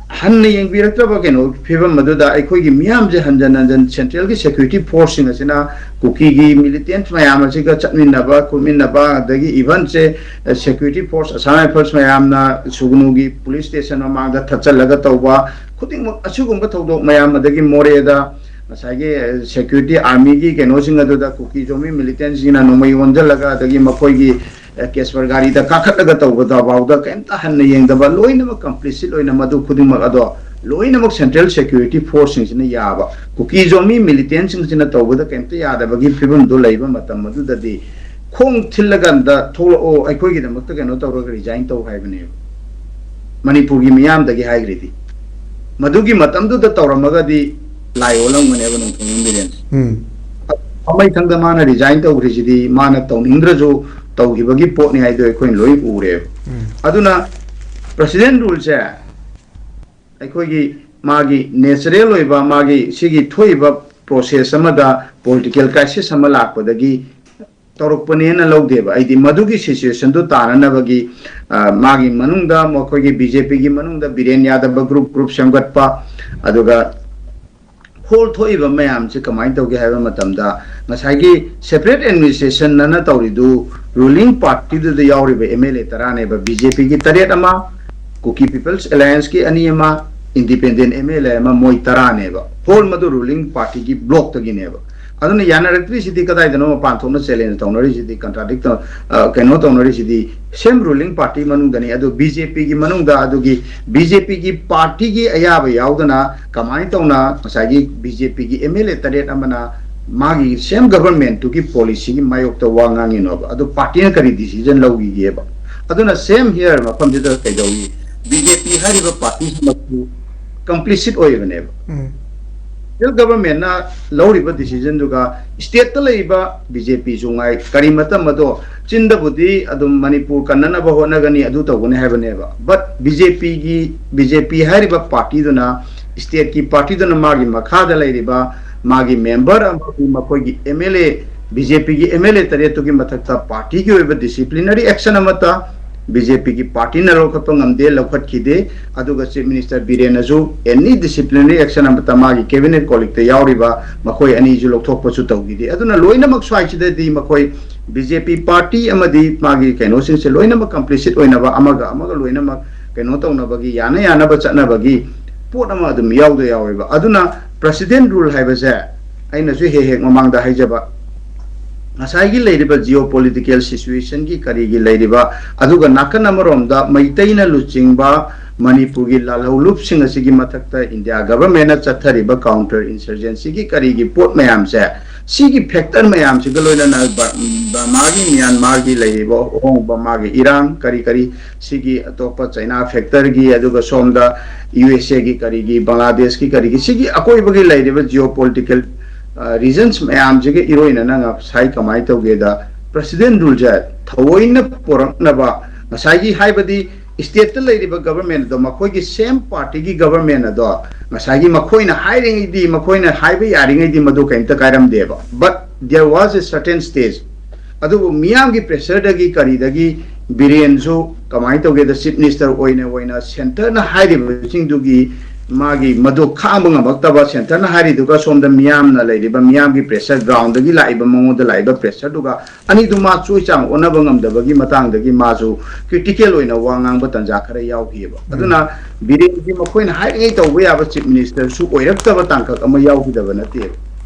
ꯍꯟꯅ ꯌꯦꯡꯕꯤꯔꯛꯇ꯭ꯔꯕ ꯀꯩꯅꯣ ꯐꯤꯕꯝ ꯑꯗꯨꯗ ꯑꯩꯈꯣꯏꯒꯤ ꯃꯤꯌꯥꯝꯁꯦ ꯍꯟꯖꯟ ꯍꯟꯖꯟ central ꯒꯤ security force ꯁꯤꯡ ꯑꯁꯤꯅ ꯀꯨꯀꯤꯒꯤ militant ꯃꯌꯥꯝ ꯑꯁꯤꯒ ꯆꯠꯃꯤꯟꯅꯕ, ꯈꯣꯠꯃꯤꯟꯅꯕ, ꯑꯗꯒꯤ even ꯁꯦ, ꯑ, security force, Assam Rifles ꯃꯌꯥꯝꯅ ꯁꯨꯒꯅꯨꯒꯤ police station ꯃꯃꯥꯡꯗ ꯊꯠꯆꯜꯂꯒ ꯇꯧꯕ, ꯈꯨꯗꯤꯡꯃꯛ ꯑꯁꯤꯒꯨꯝꯕ ꯊꯧꯗꯣꯛ ꯃꯌꯥꯝ, ꯑꯗꯒꯤ ꯃꯣꯔꯦꯗ ꯉꯁꯥꯏꯒꯤ, ꯑ, security army ꯒꯤ ꯀꯩꯅꯣꯁꯤꯡ ꯑꯗꯨꯗ ꯀꯨꯀꯤ ꯖꯣꯃꯤ militant ꯁꯤꯡꯅ ꯅꯣꯡꯃꯩ ꯑꯣꯟꯁꯤꯜꯂꯒ, ꯑꯗꯒꯤ ꯃꯈꯣꯏꯒꯤ, ꯑ, ꯀꯦꯁꯄꯔ ꯒꯥꯔꯤꯗ ꯀꯥꯈꯠꯂꯒ ꯇꯧꯕꯗ ꯐꯥꯎꯗ ꯀꯩꯝꯇ ꯍꯟꯅ ꯌꯦꯡꯗꯕ, ꯂꯣꯏꯅꯃꯛ complicit ꯑꯣꯏꯅ ꯃꯗꯨ ꯈꯨꯗꯤꯡꯃꯛ ꯑꯗꯣ ꯂꯣꯏꯅꯃꯛ central security force ꯁꯤꯡꯁꯤꯅ ꯌꯥꯕ, ꯀꯨꯀꯤ ꯖꯣꯃꯤ militant ꯁꯤꯡꯁꯤꯅ ꯇꯧꯕꯗ ꯀꯩꯝꯇ ꯌꯥꯗꯕꯒꯤ ꯐꯤꯕꯝꯗꯨ ꯂꯩꯕ ꯃꯇꯝ ꯑꯗꯨꯗꯗꯤ ꯈꯣꯡ ꯊꯤꯜꯂꯀꯥꯟꯗ ꯊꯣꯛꯂꯛꯑꯣ, ꯑꯩꯈꯣꯏꯒꯤꯗꯃꯛꯇ ꯀꯩꯅꯣ ꯇꯧꯔꯒ resign ꯇꯧ ꯍꯥꯏꯕꯅꯦꯕ꯫ ꯃꯅꯤꯄꯨꯔꯒꯤ ꯃꯤꯌꯥꯝꯗꯒꯤ ꯍꯥꯏꯈ꯭ꯔꯤꯗꯤ꯫ ꯃꯗꯨꯒꯤ ꯃꯇꯝꯗꯨꯗ ꯇꯧꯔꯝꯃꯒꯗꯤ ꯂꯥꯏ ꯑꯣꯜꯂꯝꯒꯅꯦꯕ ꯅꯣꯡꯊꯣꯡꯕꯝ ꯕꯤꯔꯦꯟꯁꯦ꯫ ꯎꯝ꯫ ꯃꯃꯩꯊꯪꯗ ꯃꯥꯅ resign ꯇꯧꯈ꯭ꯔꯤꯁꯤꯗꯤ ꯃꯥꯅ ꯇꯧꯅꯤꯡꯗ꯭ꯔꯁꯨ ꯇꯧꯈꯤꯕꯒꯤ ꯄꯣꯠꯅꯤ ꯍꯥꯏꯗꯣ ꯑꯩꯈꯣꯏꯅ ꯂꯣꯏ ꯎꯔꯦꯕ꯫ ꯎꯝ꯫ ꯑꯗꯨꯅ president rule ꯁꯦ ꯑꯩꯈꯣꯏꯒꯤ ꯃꯥꯒꯤ natural ꯑꯣꯏꯕ ꯃꯥꯒꯤ ꯁꯤꯒꯤ ꯊꯣꯛꯏꯕ process ꯑꯃꯗ political crisis ꯑꯃ ꯂꯥꯛꯄꯗꯒꯤ ꯇꯧꯔꯛꯄꯅꯦꯅ ꯂꯧꯗꯦꯕ꯫ ꯑꯩꯗꯤ ꯃꯗꯨꯒꯤ situation ꯗꯨ ꯇꯥꯅꯅꯕꯒꯤ, ꯑ, ꯃꯥꯒꯤ ꯃꯅꯨꯡꯗ ꯃꯈꯣꯏꯒꯤ BJP ꯒꯤ ꯃꯅꯨꯡꯗ ꯕꯤꯔꯦꯟ ꯌꯥꯗꯕ group group ꯁꯦꯝꯒꯠꯄ, ꯑꯗꯨꯒ ꯍꯣꯜ ꯊꯣꯛꯏꯕ ꯃꯌꯥꯝꯁꯦ ꯀꯃꯥꯏꯅ ꯇꯧꯒꯦ ꯍꯥꯏꯕ ꯃꯇꯝꯗ, ꯉꯁꯥꯏꯒꯤ separate administration ꯑꯅ ꯇꯧꯔꯤꯗꯨ ruling party ꯗꯨꯗ ꯌꯥꯎꯔꯤꯕ MLA ꯇꯔꯥꯅꯦꯕ, BJP ꯒꯤ ꯇꯔꯦꯠ ꯑꯃ, Kuki People's Alliance ꯀꯤ ꯑꯅꯤ ꯑꯃ, independent MLA ꯑꯃ, ꯃꯣꯏ ꯇꯔꯥꯅꯦꯕ꯫ ꯍꯣꯜ ꯃꯗꯨ ruling party ꯒꯤ bloc ꯇꯒꯤꯅꯦꯕ꯫ ꯑꯗꯨꯅ ꯌꯥꯅꯔꯛꯇ꯭ꯔꯤꯁꯤꯗꯤ ꯀꯗꯥꯏꯗꯅꯣ ꯃꯄꯥꯟ ꯊꯣꯛꯅ challenge ꯇꯧꯅꯔꯤꯁꯤꯗꯤ, contradict ꯇꯧ-, ꯑ, ꯀꯩꯅꯣ ꯇꯧꯅꯔꯤꯁꯤꯗꯤ same ruling party ꯃꯅꯨꯡꯗꯅꯤ꯫ ꯑꯗꯨ BJP ꯒꯤ ꯃꯅꯨꯡꯗ ꯑꯗꯨꯒꯤ BJP ꯒꯤ party ꯒꯤ ꯑꯌꯥꯕ ꯌꯥꯎꯗꯅ ꯀꯃꯥꯏꯅ ꯇꯧꯅ ꯉꯁꯥꯏꯒꯤ BJP ꯒꯤ MLA ꯇꯔꯦꯠ ꯑꯃꯅ ꯃꯥꯒꯤ same government ꯇꯨꯒꯤ policy ꯒꯤ ꯃꯥꯌꯣꯛꯇ ꯋꯥ ꯉꯥꯡꯉꯤꯅꯣꯕ? ꯑꯗꯨ party ꯅ ꯀꯔꯤ decision ꯂꯧꯈꯤꯒꯦꯕ? ꯑꯗꯨꯅ same here ꯃꯐꯝꯁꯤꯗ ꯀꯩꯗꯧꯏ? BJP ꯍꯥꯏꯔꯤꯕ party ꯁꯤꯃꯛꯁꯨ complicit ꯑꯣꯏꯕꯅꯦꯕ꯫ ꯎꯝ Central government ꯅ ꯂꯧꯔꯤꯕ decision ꯗꯨꯒ state ꯇ ꯂꯩꯔꯤꯕ B J P ꯁꯨ ꯉꯥꯏ, ꯀꯔꯤ ꯃꯇꯝ ꯑꯗꯣ ꯆꯤꯟꯗꯕꯨꯗꯤ ꯑꯗꯨꯝ ꯃꯅꯤꯄꯨꯔ ꯀꯟꯅꯅꯕ ꯍꯣꯠꯅꯒꯅꯤ, ꯑꯗꯨ ꯇꯧꯒꯅꯤ ꯍꯥꯏꯕꯅꯦꯕ꯫ But B J P ꯒꯤ, B J P ꯍꯥꯏꯔꯤꯕ party ꯗꯨꯅ, state ꯀꯤ party ꯗꯨꯅ ꯃꯥꯒꯤ ꯃꯈꯥꯗ ꯂꯩꯔꯤꯕ ꯃꯥꯒꯤ member ꯑꯃꯗꯤ ꯃꯈꯣꯏꯒꯤ M L A, B J P ꯒꯤ M L A ꯇꯔꯦꯠꯇꯨꯒꯤ ꯃꯊꯛꯇ party ꯒꯤ ꯑꯣꯏꯕ disciplinary action ꯑꯃꯠꯇ B J P ꯒꯤ party ꯅ ꯂꯧꯈꯠꯄ ꯉꯝꯗꯦ, ꯂꯧꯈꯠꯈꯤꯗꯦ꯫ ꯑꯗꯨꯒ Chief Minister ꯕꯤꯔꯦꯟꯅꯁꯨ any disciplinary action ꯑꯃꯠꯇ ꯃꯥꯒꯤ cabinet colleague ꯇ ꯌꯥꯎꯔꯤꯕ ꯃꯈꯣꯏ ꯑꯅꯤꯁꯨ ꯂꯧꯊꯣꯛꯄꯁꯨ ꯇꯧꯈꯤꯗꯦ꯫ ꯑꯗꯨꯅ ꯂꯣꯏꯅꯃꯛ ꯁ꯭ꯋꯥꯏꯁꯤꯗꯗꯤ ꯃꯈꯣꯏ B J P party ꯑꯃꯗꯤ ꯃꯥꯒꯤ ꯀꯩꯅꯣꯁꯤꯡꯁꯦ ꯂꯣꯏꯅꯃꯛ complicit ꯑꯣꯏꯅꯕ, ꯑꯃꯒ ꯑꯃꯒ ꯂꯣꯏꯅꯃꯛ ꯀꯩꯅꯣ ꯇꯧꯅꯕꯒꯤ, ꯌꯥꯅ ꯌꯥꯅꯕ ꯆꯠꯅꯕꯒꯤ ꯄꯣꯠ ꯑꯃ ꯑꯗꯨꯝ ꯌꯥꯎꯗ ꯌꯥꯎꯋꯦꯕ꯫ ꯑꯗꯨꯅ President Rule ꯍꯥꯏꯕꯁꯦ ꯑꯩꯅꯁꯨ ꯍꯦꯛ ꯍꯦꯛ ꯃꯃꯥꯡꯗ ꯍꯥꯏꯖꯕ, ꯉꯁꯥꯏꯒꯤ ꯂꯩꯔꯤꯕ geopolitical situation ꯒꯤ ꯀꯔꯤꯒꯤ ꯂꯩꯔꯤꯕ, ꯑꯗꯨꯒ ꯅꯥꯀꯟ ꯑꯃꯔꯣꯝꯗ ꯃꯩꯇꯩꯅ ꯂꯨꯆꯤꯡꯕ ꯃꯅꯤꯄꯨꯔꯒꯤ ꯂꯥꯜꯍꯧꯂꯨꯞꯁꯤꯡ ꯑꯁꯤꯒꯤ ꯃꯊꯛꯇ India government ꯅ ꯆꯠꯊꯔꯤꯕ counter insurgency ꯒꯤ ꯀꯔꯤꯒꯤ ꯄꯣꯠ ꯃꯌꯥꯝꯁꯦ, ꯁꯤꯒꯤ factor ꯃꯌꯥꯝꯁꯤꯒ ꯂꯣꯏꯅꯅ ꯕ-, ꯕꯔꯃꯥꯒꯤ, ꯃ꯭ꯌꯥꯟꯃꯥꯔꯒꯤ ꯂꯩꯔꯤꯕ ꯑꯍꯣꯡꯕ, ꯃꯥꯒꯤ ꯏꯔꯥꯡ ꯀꯔꯤ ꯀꯔꯤ, ꯁꯤꯒꯤ ꯑꯇꯣꯞꯄ China factor ꯒꯤ, ꯑꯗꯨꯒ ꯁꯣꯝꯗ U S A ꯒꯤ ꯀꯔꯤꯒꯤ, ꯕꯪꯒ꯭ꯂꯥꯗꯦꯁꯀꯤ ꯀꯔꯤꯒꯤ, ꯁꯤꯒꯤ ꯑꯀꯣꯏꯕꯒꯤ ꯂꯩꯔꯤꯕ geopolitical, ꯑ, reasons ꯃꯌꯥꯝꯁꯤꯒ ꯏꯔꯣꯏꯅꯅ ꯉꯁꯥꯏ ꯀꯃꯥꯏꯅ ꯇꯧꯒꯦꯗ, President Rule ꯁꯦ ꯊꯑꯣꯏꯅ ꯄꯨꯔꯛꯅꯕ, ꯉꯁꯥꯏꯒꯤ ꯍꯥꯏꯕꯗꯤ state ꯇ ꯂꯩꯔꯤꯕ government ꯑꯗꯣ, ꯃꯈꯣꯏꯒꯤ same party ꯒꯤ government ꯑꯗꯣ, ꯉꯁꯥꯏꯒꯤ ꯃꯈꯣꯏꯅ ꯍꯥꯏꯔꯤꯉꯩꯗꯤ, ꯃꯈꯣꯏꯅ ꯍꯥꯏꯕ ꯌꯥꯔꯤꯉꯩꯗꯤ ꯃꯗꯨ ꯀꯔꯤꯝꯇ ꯀꯥꯏꯔꯝꯗꯦꯕ꯫ But there was a certain stage, ꯑꯗꯨꯕꯨ ꯃꯤꯌꯥꯝꯒꯤ pressure ꯗꯒꯤ ꯀꯔꯤꯗꯒꯤ ꯕꯤꯔꯦꯟꯁꯨ ꯀꯃꯥꯏꯅ ꯇꯧꯒꯦꯗ, Chief Minister ꯑꯣꯏꯅ ꯑꯣꯏꯅ centre ꯅ ꯍꯥꯏꯔꯤꯕꯁꯤꯡꯗꯨꯒꯤ ꯃꯥꯒꯤ ꯃꯗꯨ ꯈꯥꯡꯕ ꯉꯝꯃꯛꯇꯕ, centre ꯅ ꯍꯥꯏꯔꯤꯗꯨꯒ ꯁꯣꯝꯗ ꯃꯤꯌꯥꯝꯅ ꯂꯩꯔꯤꯕ ꯃꯤꯌꯥꯝꯒꯤ pressure, ground ꯗꯒꯤ ꯂꯥꯛꯏꯕ, ꯃꯉꯣꯟꯗ ꯂꯥꯛꯏꯕ pressure ꯗꯨꯒ ꯑꯅꯤꯗꯨ ꯃꯥ ꯆꯣꯏ ꯆꯥꯡ ꯑꯣꯟꯅꯕ ꯉꯝꯗꯕꯒꯤ ꯃꯇꯥꯡꯗꯒꯤ ꯃꯥꯁꯨ critical ꯑꯣꯏꯅ ꯋꯥ ꯉꯥꯡꯕ ꯇꯥꯟꯖꯥ ꯈꯔ ꯌꯥꯎꯈꯤꯑꯕ꯫ ꯑꯗꯨꯅ ꯕꯤꯔꯦꯟꯁꯤ ꯃꯈꯣꯏꯅ ꯍꯥꯏꯔꯤꯉꯩ ꯇꯧꯕ ꯌꯥꯕ Chief Minister ꯁꯨ ꯑꯣꯏꯔꯛꯇꯕ ꯇꯥꯡꯀꯛ ꯑꯃ ꯌꯥꯎꯈꯤꯗꯕ ꯅꯠꯇꯦꯕ꯫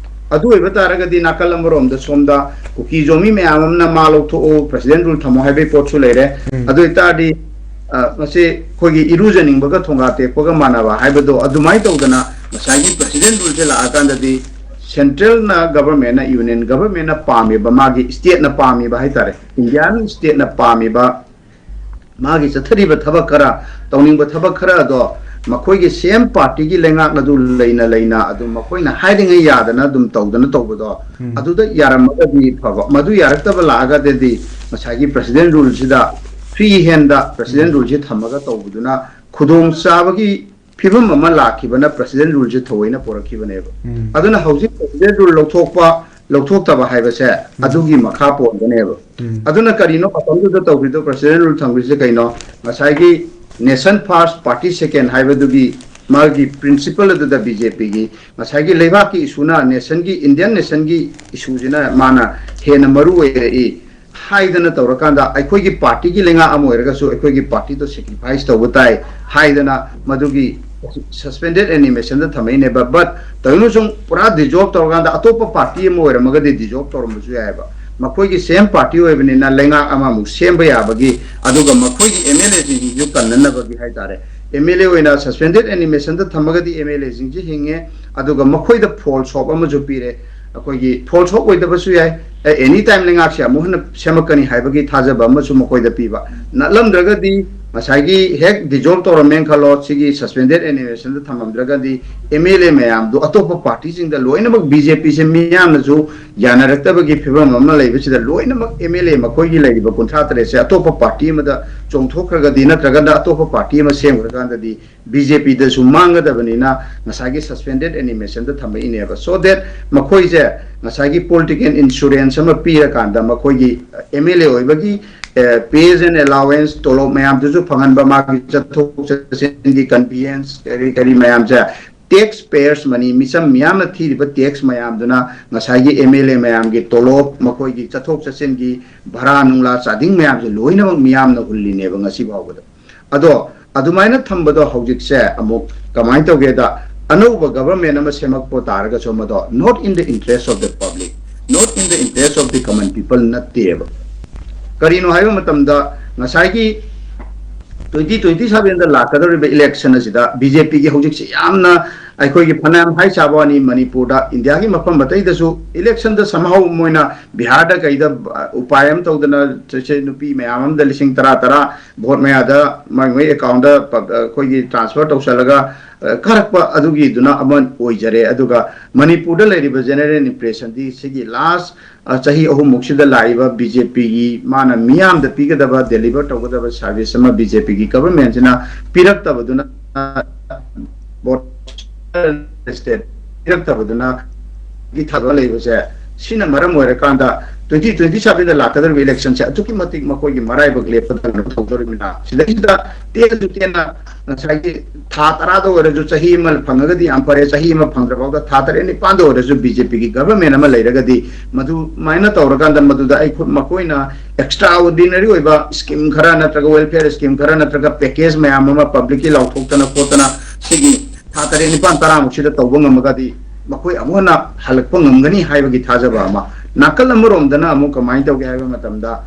ꯑꯗꯨ ꯑꯣꯏꯕ ꯇꯥꯔꯒꯗꯤ ꯅꯥꯀꯜ ꯑꯃꯔꯣꯝꯗ ꯁꯣꯝꯗ ꯀꯨꯀꯤ ꯖꯣꯃꯤ ꯃꯌꯥꯝ ꯑꯃꯅ ꯃꯥ ꯂꯧꯊꯣꯛꯎ, President Rule ꯊꯝꯃꯣ ꯍꯥꯏꯕꯒꯤ ꯄꯣꯠꯁꯨ ꯂꯩꯔꯦ꯫ ꯎꯝ꯫ ꯑꯗꯨ ꯑꯣꯏꯇꯥꯔꯗꯤ, ꯑ, ꯃꯁꯤ ꯑꯩꯈꯣꯏꯒꯤ ꯏꯔꯨꯖꯅꯤꯡꯕꯒ ꯊꯣꯡꯒꯥ ꯇꯦꯛꯄꯒ ꯃꯥꯟꯅꯕ ꯍꯥꯏꯕꯗꯣ ꯑꯗꯨꯃꯥꯏꯅ ꯇꯧꯗꯅ ꯉꯁꯥꯏꯒꯤ President Rule ꯁꯦ ꯂꯥꯛꯑꯀꯥꯟꯗꯗꯤ central ꯅ, government ꯅ, Union government ꯅ ꯄꯥꯝꯃꯤꯕ, ꯃꯥꯒꯤ state ꯅ ꯄꯥꯝꯃꯤꯕ ꯍꯥꯏꯇꯥꯔꯦ, Indian state ꯅ ꯄꯥꯝꯃꯤꯕ ꯃꯥꯒꯤ ꯆꯠꯊꯔꯤꯕ ꯊꯕꯛ ꯈꯔ, ꯇꯧꯅꯤꯡꯕ ꯊꯕꯛ ꯈꯔ ꯑꯗꯣ ꯃꯈꯣꯏꯒꯤ ꯁꯦꯝ ꯄꯥꯔꯇꯤꯒꯤ ꯂꯩꯉꯥꯛꯅ ꯑꯗꯨ ꯂꯩꯅ ꯂꯩꯅ ꯑꯗꯨꯝ ꯃꯈꯣꯏꯅ ꯍꯥꯏꯔꯤꯉꯩ ꯌꯥꯗꯅ ꯑꯗꯨꯝ ꯇꯧꯗꯅ ꯇꯧꯕꯗꯣ, ꯑꯗꯨꯗ ꯌꯥꯔꯝꯃꯒꯗꯤ ꯐꯕ꯫ ꯃꯗꯨ ꯌꯥꯔꯛꯇꯕ ꯂꯥꯛꯑꯒꯗꯤ ꯉꯁꯥꯏꯒꯤ ꯄ꯭ꯔꯦꯁꯤꯗꯦꯟ ꯔꯨꯜꯁꯤꯗ, ꯐ꯭ꯔꯤ ꯍꯦꯟꯗ ꯄ꯭ꯔꯦꯁꯤꯗꯦꯟ ꯔꯨꯜꯁꯤ ꯊꯝꯃꯒ ꯇꯧꯕꯗꯨꯅ ꯈꯨꯗꯣꯡ ꯆꯥꯕꯒꯤ ꯐꯤꯕꯝ ꯑꯃ ꯂꯥꯛꯈꯤꯕꯅ ꯄ꯭ꯔꯦꯁꯤꯗꯦꯟ ꯔꯨꯜꯁꯤ ꯊꯑꯣꯏꯅ ꯄꯨꯔꯛꯈꯤꯕꯅꯦꯕ꯫ ꯑꯗꯨꯅ ꯍꯧꯖꯤꯛ ꯄ꯭ꯔꯦꯁꯤꯗꯦꯟ ꯔꯨꯜ ꯂꯧꯊꯣꯛꯄ ꯂꯧꯊꯣꯛꯇꯕ ꯍꯥꯏꯕꯁꯦ ꯑꯗꯨꯒꯤ ꯃꯈꯥ ꯄꯣꯟꯒꯅꯦꯕ꯫ ꯑꯗꯨꯅ ꯀꯔꯤꯅꯣ ꯃꯇꯝꯗꯨꯗ ꯇꯧꯈ꯭ꯔꯤꯗꯣ, ꯄ꯭ꯔꯦꯁꯤꯗꯦꯟ ꯔꯨꯜ ꯊꯝꯈ꯭ꯔꯤꯁꯦ ꯀꯩꯅꯣ? ꯉꯁꯥꯏꯒꯤ ꯅꯦꯁꯟ ꯐꯥꯔꯁ ꯄꯥꯔꯇꯤ ꯁꯦꯀꯦꯟ ꯍꯥꯏꯕꯗꯨꯒꯤ ꯃꯥꯒꯤ ꯄ꯭ꯔꯤꯟꯁꯤꯄꯜ ꯑꯗꯨꯗ ꯕꯤ ꯖꯦ ꯄꯤꯒꯤ ꯉꯁꯥꯏꯒꯤ ꯂꯩꯕꯥꯛꯀꯤ ꯏꯁꯨꯅ, ꯅꯦꯁꯟꯒꯤ, ꯏꯟꯗꯤꯌꯟ ꯅꯦꯁꯟꯒꯤ ꯏꯁꯨꯁꯤꯅ ꯃꯥꯅ ꯍꯦꯟꯅ ꯃꯔꯨ ꯑꯣꯏꯔꯛꯏ ꯍꯥꯏꯗꯅ ꯇꯧꯔꯀꯥꯟꯗ, ꯑꯩꯈꯣꯏꯒꯤ ꯄꯥꯔꯇꯤꯒꯤ ꯂꯩꯉꯥꯛ ꯑꯃ ꯑꯣꯏꯔꯒꯁꯨ ꯑꯩꯈꯣꯏꯒꯤ ꯄꯥꯔꯇꯤꯗꯣ ꯁꯦꯀ꯭ꯔꯤꯐꯥꯏꯁ ꯇꯧꯕ ꯇꯥꯏ ꯍꯥꯏꯗꯅ ꯃꯗꯨꯒꯤ ꯁꯁꯄꯦꯟꯗꯦꯠ ꯑꯦꯅꯤꯃꯦꯁꯟꯗ ꯊꯝꯃꯛꯏꯅꯦꯕ꯫ ꯕꯠ ꯇꯧꯏꯅꯣ ꯁꯨꯝ ꯄꯨꯔꯥ ꯗꯤꯖꯣꯜꯕ ꯇꯧꯔꯀꯥꯟꯗ ꯑꯇꯣꯞꯄ ꯄꯥꯔꯇꯤ ꯑꯃ ꯑꯣꯏꯔꯝꯃꯒꯗꯤ ꯗꯤꯖꯣꯜꯕ ꯇꯧꯔꯝꯕꯁꯨ ꯌꯥꯏꯑꯕ꯫ ꯃꯈꯣꯏꯒꯤ ꯁꯦꯝ ꯄꯥꯔꯇꯤ ꯑꯣꯏꯕꯅꯤꯅ ꯂꯩꯉꯥꯛ ꯑꯃꯃꯨꯛ ꯁꯦꯝꯕ ꯌꯥꯕꯒꯤ, ꯑꯗꯨꯒ ꯃꯈꯣꯏꯒꯤ ꯑꯦꯝ ꯑꯦꯜ ꯑꯦꯁꯤꯡꯁꯤꯁꯨ ꯀꯟꯅꯅꯕꯒꯤ ꯍꯥꯏꯇꯥꯔꯦ, ꯑꯦꯝ ꯑꯦꯜ ꯑꯦ ꯑꯣꯏꯅ ꯁꯁꯄꯦꯟꯗꯦꯠ ꯑꯦꯅꯤꯃꯦꯁꯟꯗ ꯊꯝꯃꯒꯗꯤ ꯑꯦꯝ ꯑꯦꯜ ꯑꯦꯁꯤꯡꯁꯤ ꯍꯤꯡꯉꯦ, ꯑꯗꯨꯒ ꯃꯈꯣꯏꯗ ꯐꯣꯜꯁ ꯍꯣꯞ ꯑꯃꯁꯨ ꯄꯤꯔꯦ꯫ ꯑꯩꯈꯣꯏꯒꯤ ꯐꯣꯜꯁ ꯍꯣꯞ ꯑꯣꯏꯗꯕꯁꯨ ꯌꯥꯏ, ꯑꯦꯅꯤ ꯇꯥꯏꯝ ꯂꯩꯉꯥꯛꯁꯦ ꯑꯃꯨꯛ ꯍꯟꯅ ꯁꯦꯝꯃꯛꯀꯅꯤ ꯍꯥꯏꯕꯒꯤ ꯊꯥꯖꯕ ꯑꯃꯁꯨ ꯃꯈꯣꯏꯗ ꯄꯤꯕ꯫ ꯅꯠꯂꯝꯗ꯭ꯔꯒꯗꯤ ꯉꯁꯥꯏꯒꯤ ꯍꯦꯛ ꯗꯤꯖꯣꯜꯕ ꯇꯧꯔꯝꯃꯦꯅ ꯈꯜꯂꯣ, ꯁꯤꯒꯤ ꯁꯁꯄꯦꯟꯗꯦꯠ ꯑꯦꯅꯤꯃꯦꯁꯟꯗ ꯊꯝꯃꯝꯗ꯭ꯔꯒꯗꯤ ꯑꯦꯝ ꯑꯦꯜ ꯑꯦ ꯃꯌꯥꯝꯗꯣ ꯑꯇꯣꯞꯄ ꯄꯥꯔꯇꯤꯁꯤꯡꯗ ꯂꯣꯏꯅꯃꯛ ꯕꯤ ꯖꯦ ꯄꯤꯁꯦ ꯃꯤꯌꯥꯝꯅꯁꯨ ꯌꯥꯅꯔꯛꯇꯕꯒꯤ ꯐꯤꯕꯝ ꯑꯃ ꯂꯩꯕꯁꯤꯗ ꯂꯣꯏꯅꯃꯛ ꯑꯦꯝ ꯑꯦꯜ ꯑꯦ ꯃꯈꯣꯏꯒꯤ ꯂꯩꯔꯤꯕ ꯀꯨꯟꯊ꯭ꯔꯥ ꯇꯔꯦꯠꯁꯦ ꯑꯇꯣꯞꯄ ꯄꯥꯔꯇꯤ ꯑꯃꯗ ꯆꯣꯡꯊꯣꯛꯈ꯭ꯔꯒꯗꯤ ꯅꯠꯇ꯭ꯔꯒꯅ ꯑꯇꯣꯞꯄ ꯄꯥꯔꯇꯤ ꯑꯃ ꯁꯦꯝꯈ꯭ꯔꯀꯥꯟꯗꯗꯤ ꯕꯤ ꯖꯦ ꯄꯤꯗꯁꯨ ꯃꯥꯡꯒꯗꯕꯅꯤꯅ ꯉꯁꯥꯏꯒꯤ ꯁꯁꯄꯦꯟꯗꯦꯠ ꯑꯦꯅꯤꯃꯦꯁꯟꯗ ꯊꯝꯃꯛꯏꯅꯦꯕ꯫ So that ꯃꯈꯣꯏꯁꯦ ꯉꯁꯥꯏꯒꯤ ꯄꯣꯂꯤꯇꯤꯀꯦꯜ ꯏꯟꯁꯨꯔꯦꯟꯁ ꯑꯃ ꯄꯤꯔꯀꯥꯟꯗ ꯃꯈꯣꯏꯒꯤ ꯑꯦꯝ ꯑꯦꯜ ꯑꯦ ꯑꯣꯏꯕꯒꯤ ꯄꯦꯁ ꯑꯦꯟ ꯑꯦꯂꯥꯋꯦꯟꯁ, ꯇꯣꯂꯣꯞ ꯃꯌꯥꯝꯗꯨꯁꯨ ꯐꯪꯍꯟꯕ, ꯃꯥꯒꯤ ꯆꯠꯊꯣꯛ ꯆꯠꯁꯤꯟꯒꯤ ꯀꯟꯚꯤꯅꯤꯌꯟꯁ ꯀꯔꯤ ꯀꯔꯤ ꯃꯌꯥꯝꯁꯦ, ꯇꯦꯛꯁ ꯄꯦꯌꯔꯁ ꯃꯅꯤ, ꯃꯤꯆꯝ ꯃꯤꯌꯥꯝꯅ ꯊꯤꯔꯤꯕ ꯇꯦꯛꯁ ꯃꯌꯥꯝꯗꯨꯅ ꯉꯁꯥꯏꯒꯤ ꯑꯦꯝ ꯑꯦꯜ ꯑꯦ ꯃꯌꯥꯝꯒꯤ ꯇꯣꯂꯣꯞ, ꯃꯈꯣꯏꯒꯤ ꯆꯠꯊꯣꯛ ꯆꯠꯁꯤꯟꯒꯤ ꯚꯔꯥ ꯅꯨꯡꯂꯥ ꯆꯥꯗꯤꯡ ꯃꯌꯥꯝꯁꯦ ꯂꯣꯏꯅꯃꯛ ꯃꯤꯌꯥꯝꯅ ꯍꯨꯜꯂꯤꯅꯦꯕ ꯉꯁꯤ ꯐꯥꯎꯕꯗ꯫ ꯑꯗꯣ ꯑꯗꯨꯃꯥꯏꯅ ꯊꯝꯕꯗꯣ ꯍꯧꯖꯤꯛꯁꯦ ꯑꯃꯨꯛ ꯀꯃꯥꯏꯅ ꯇꯧꯒꯦꯗ, ꯑꯅꯧꯕ ꯒꯚꯔꯟꯃꯦꯟ ꯑꯃ ꯁꯦꯝꯃꯛꯄ ꯇꯥꯔꯒꯁꯨ ꯃꯗꯣ not in the interest of the public, not in the interest of the common people ꯅꯠꯇꯦꯕ꯫ ꯀꯔꯤꯅꯣ ꯍꯥꯏꯕ ꯃꯇꯝꯗ ꯉꯁꯥꯏꯒꯤ ꯇ꯭ꯋꯦꯟꯇꯤ ꯇ꯭ꯋꯦꯟꯇꯤ ꯁꯚꯦꯟꯗ ꯂꯥꯛꯀꯗꯧꯔꯤꯕ ꯏꯂꯦꯛꯁꯟ ꯑꯁꯤꯗ ꯕꯤ ꯖꯦ ꯄꯤꯒꯤ ꯍꯧꯖꯤꯛꯁꯦ ꯌꯥꯝꯅ, ꯑꯩꯈꯣꯏꯒꯤ ꯐꯅꯌꯥꯝ ꯍꯥꯏ ꯁꯥꯕ ꯋꯥꯅꯤ, ꯃꯅꯤꯄꯨꯔꯗ, ꯏꯟꯗꯤꯌꯥꯒꯤ ꯃꯐꯝ ꯑꯇꯩꯗꯁꯨ ꯏꯂꯦꯛꯁꯟꯗ ꯁꯝꯍꯧ ꯃꯣꯏꯅ ꯕꯤꯍꯥꯔꯗ ꯀꯩꯗ ꯎꯄꯥꯏ ꯑꯃ ꯇꯧꯗꯅ ꯆꯠꯁꯦ, ꯅꯨꯄꯤ ꯃꯌꯥꯝ ꯑꯃꯗ ꯂꯤꯁꯤꯡ ꯇꯔꯥ ꯇꯔꯥ ꯚꯣꯠ ꯃꯌꯥꯗ ꯃꯣꯏ ꯃꯣꯏ ꯑꯦꯀꯥꯎꯟꯗ ꯑꯩꯈꯣꯏꯒꯤ ꯇ꯭ꯔꯥꯟꯁꯐꯔ ꯇꯧꯁꯜꯂꯒ ꯀꯥꯔꯛꯄ ꯑꯗꯨꯒꯤꯗꯨꯅ ꯑꯃ ꯑꯣꯏꯖꯔꯦ꯫ ꯑꯗꯨꯒ ꯃꯅꯤꯄꯨꯔꯗ ꯂꯩꯔꯤꯕ ꯖꯦꯅꯔꯦꯜ ꯏꯝꯄ꯭ꯔꯦꯁꯟꯗꯤ ꯁꯤꯒꯤ ꯂꯥꯁ ꯆꯍꯤ ꯑꯍꯨꯝꯃꯨꯛꯁꯤꯗ ꯂꯥꯛꯏꯕ ꯕꯤ ꯖꯦ ꯄꯤꯒꯤ ꯃꯥꯅ ꯃꯤꯌꯥꯝꯗ ꯄꯤꯒꯗꯕ, ꯗꯦꯂꯤꯚꯔ ꯇꯧꯒꯗꯕ ꯁꯥꯔꯚꯤꯁ ꯑꯃ ꯕꯤ ꯖꯦ ꯄꯤꯒꯤ ꯒꯚꯔꯟꯃꯦꯟꯁꯤꯅ ꯄꯤꯔꯛꯇꯕꯗꯨꯅ, ꯁ꯭ꯇꯦꯠ ꯄꯤꯔꯛꯇꯕꯗꯨꯅ ꯒꯤ ꯊꯕꯛ ꯂꯩꯕꯁꯦ, ꯁꯤꯅ ꯃꯔꯝ ꯑꯣꯏꯔꯀꯥꯟꯗ ꯇ꯭ꯋꯦꯟꯇꯤ ꯇ꯭ꯋꯦꯟꯇꯤ ꯁꯚꯦꯟꯗ ꯂꯥꯛꯀꯗꯧꯔꯤꯕ ꯏꯂꯦꯛꯁꯟꯁꯦ ꯑꯗꯨꯛꯀꯤ ꯃꯇꯤꯛ ꯃꯈꯣꯏꯒꯤ ꯃꯔꯥꯏꯕꯛ ꯂꯦꯞꯄꯗ ꯀꯩꯅꯣ ꯇꯧꯗꯧꯔꯤꯕꯅꯤꯅ, ꯁꯤꯗꯩꯁꯤꯗ ꯇꯦꯟꯁꯨ ꯇꯦꯟꯅ ꯉꯁꯥꯏꯒꯤ ꯊꯥ ꯇꯔꯥꯗ ꯑꯣꯏꯔꯁꯨ, ꯆꯍꯤ ꯑꯃ ꯐꯪꯉꯒꯗꯤ ꯌꯥꯝ ꯐꯔꯦ, ꯆꯍꯤ ꯑꯃ ꯐꯪꯗ꯭ꯔꯐꯥꯎꯗ ꯊꯥ ꯇꯔꯦꯠ ꯅꯤꯄꯥꯟꯗ ꯑꯣꯏꯔꯁꯨ ꯕꯤ ꯖꯦ ꯄꯤꯒꯤ ꯒꯚꯔꯟꯃꯦꯟ ꯑꯃ ꯂꯩꯔꯒꯗꯤ, ꯃꯗꯨꯃꯥꯏꯅ ꯇꯧꯔꯀꯥꯟꯗ ꯃꯗꯨꯗ ꯑꯩꯈꯣꯏ ꯃꯈꯣꯏꯅ ꯑꯦꯛꯁꯇ꯭ꯔꯥ ꯑꯣꯔꯗꯤꯅꯔꯤ ꯑꯣꯏꯕ ꯁ꯭ꯀꯤꯝ ꯈꯔ ꯅꯠꯇ꯭ꯔꯒ ꯋꯦꯜꯐꯤꯌꯔ ꯁ꯭ꯀꯤꯝ ꯈꯔ ꯅꯠꯇ꯭ꯔꯒ ꯄꯦꯀꯦꯖ ꯃꯌꯥꯝ ꯑꯃ ꯄꯕ꯭ꯂꯤꯛꯀꯤ ꯂꯥꯎꯊꯣꯛꯇꯅ ꯈꯣꯠꯇꯅ ꯁꯤꯒꯤ ꯊꯥ ꯇꯔꯦꯠ ꯅꯤꯄꯥꯟ ꯇꯔꯥꯃꯨꯛꯁꯤꯗ ꯇꯧꯕ ꯉꯝꯃꯒꯗꯤ ꯃꯈꯣꯏ ꯑꯃꯨꯛ ꯍꯟꯅ ꯍꯜꯂꯛꯄ ꯉꯝꯒꯅꯤ ꯍꯥꯏꯕꯒꯤ ꯊꯥꯖꯕ ꯑꯃ꯫ ꯅꯥꯀꯜ ꯑꯃꯔꯣꯝꯗꯅ ꯑꯃꯨꯛ ꯀꯃꯥꯏꯅ ꯇꯧꯒꯦ ꯍꯥꯏꯕ ꯃꯇꯝꯗ,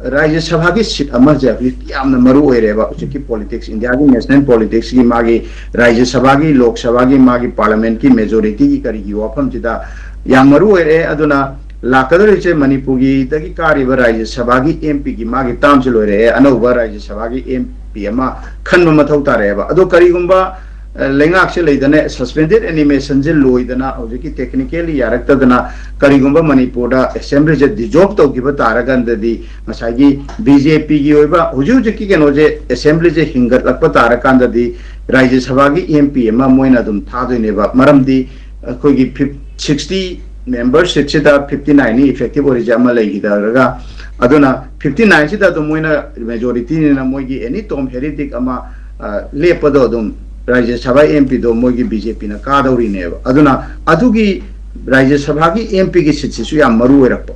ꯔꯥꯖ꯭ꯌ ꯁꯚꯥꯒꯤ ꯁꯤꯠ ꯑꯃꯁꯦ ꯍꯧꯖꯤꯛ ꯌꯥꯝꯅ ꯃꯔꯨ ꯑꯣꯏꯔꯦꯕ꯫ ꯍꯧꯖꯤꯛꯀꯤ ꯄꯣꯂꯤꯇꯤꯛꯁ, ꯏꯟꯗꯤꯌꯥꯒꯤ ꯅꯦꯁꯅꯦꯜ ꯄꯣꯂꯤꯇꯤꯛꯁꯀꯤ ꯃꯥꯒꯤ ꯔꯥꯖ꯭ꯌ ꯁꯚꯥꯒꯤ, ꯂꯣꯛ ꯁꯚꯥꯒꯤ ꯃꯥꯒꯤ ꯄꯥꯔꯂꯤꯌꯥꯃꯦꯟꯠꯀꯤ ꯃꯦꯖꯣꯔꯤꯇꯤꯒꯤ ꯀꯔꯤꯒꯤ ꯋꯥꯐꯝꯁꯤꯗ ꯌꯥꯝ ꯃꯔꯨ ꯑꯣꯏꯔꯦ꯫ ꯑꯗꯨꯅ ꯂꯥꯛꯀꯗꯧꯔꯤꯁꯦ ꯃꯅꯤꯄꯨꯔꯒꯤꯗꯒꯤ ꯀꯥꯔꯤꯕ ꯔꯥꯖ꯭ꯌ ꯁꯚꯥꯒꯤ ꯑꯦꯝ ꯄꯤꯒꯤ ꯃꯥꯒꯤ ꯇꯥꯝꯁꯨ ꯂꯣꯏꯔꯛꯑꯦ꯫ ꯑꯅꯧꯕ ꯔꯥꯖ꯭ꯌ ꯁꯚꯥꯒꯤ ꯑꯦꯝ ꯄꯤ ꯑꯃ ꯈꯟꯕ ꯃꯊꯧ ꯇꯥꯔꯛꯑꯦꯕ꯫ ꯑꯗꯣ ꯀꯔꯤꯒꯨꯝꯕ ꯑ, ꯂꯩꯉꯥꯛꯁꯦ ꯂꯩꯗꯅ ꯁꯁꯄꯦꯟꯗꯦꯗ ꯑꯦꯅꯤꯃꯦꯁꯟꯁꯦ ꯂꯣꯏꯗꯅ ꯍꯧꯖꯤꯛꯀꯤ ꯇꯦꯛꯅꯤꯀꯦꯜꯂꯤ ꯌꯥꯔꯛꯇꯗꯅ ꯀꯔꯤꯒꯨꯝꯕ ꯃꯅꯤꯄꯨꯔꯗ ꯑꯦꯁꯦꯝꯕ꯭ꯂꯤꯁꯦ ꯗꯤꯖꯣꯜꯕ ꯇꯧꯈꯤꯕ ꯇꯥꯔꯀꯥꯟꯗꯗꯤ ꯉꯁꯥꯏꯒꯤ ꯕꯤ ꯖꯦ ꯄꯤꯒꯤ ꯑꯣꯏꯕ ꯍꯧꯖꯤꯛ ꯍꯧꯖꯤꯛꯀꯤ ꯀꯩꯅꯣꯁꯦ, ꯑꯦꯁꯦꯝꯕ꯭ꯂꯤꯁꯦ ꯍꯤꯡꯒꯠꯂꯛꯄ ꯇꯥꯔꯀꯥꯟꯗꯗꯤ ꯔꯥꯖ꯭ꯌ ꯁꯚꯥꯒꯤ ꯑꯦꯝ ꯄꯤ ꯑꯃ ꯃꯣꯏꯅ ꯑꯗꯨꯝ ꯊꯥꯗꯣꯏꯅꯦꯕ꯫ ꯃꯔꯝꯗꯤ ꯑꯩꯈꯣꯏꯒꯤ ꯐꯤꯞ-, ꯁꯤꯛꯁꯇꯤ ꯃꯦꯝꯕꯔ ꯁꯤꯠꯁꯤꯗ ꯐꯤꯐꯇꯤ ꯅꯥꯏꯟꯅꯤ ꯏꯐꯦꯛꯇꯤꯚ ꯑꯣꯏꯔꯤꯁꯦ ꯑꯃ ꯂꯩꯈꯤꯗ꯭ꯔꯒ, ꯑꯗꯨꯅ ꯐꯤꯐꯇꯤ ꯅꯥꯏꯟꯁꯤꯗ ꯑꯗꯨꯝ ꯃꯣꯏꯅ ꯃꯦꯖꯣꯔꯤꯇꯤꯅꯤꯅ ꯃꯣꯏꯒꯤ ꯑꯦꯅꯤ ꯇꯣꯝ ꯍꯦꯔꯤꯗꯤꯛ ꯑꯃ, ꯑ, ꯂꯦꯞꯄꯗꯣ ꯑꯗꯨꯝ ꯔꯥꯖ꯭ꯌ ꯁꯚꯥ ꯑꯦꯝ ꯄꯤꯗꯣ ꯃꯣꯏꯒꯤ ꯕꯤ ꯖꯦ ꯄꯤꯅ ꯀꯥꯗꯧꯔꯤꯅꯦꯕ꯫ ꯑꯗꯨꯅ ꯑꯗꯨꯒꯤ ꯔꯥꯖ꯭ꯌ ꯁꯚꯥꯒꯤ ꯑꯦꯝ ꯄꯤꯒꯤ ꯁꯤꯠꯁꯤꯁꯨ ꯌꯥꯝ ꯃꯔꯨ ꯑꯣꯏꯔꯛꯄ꯫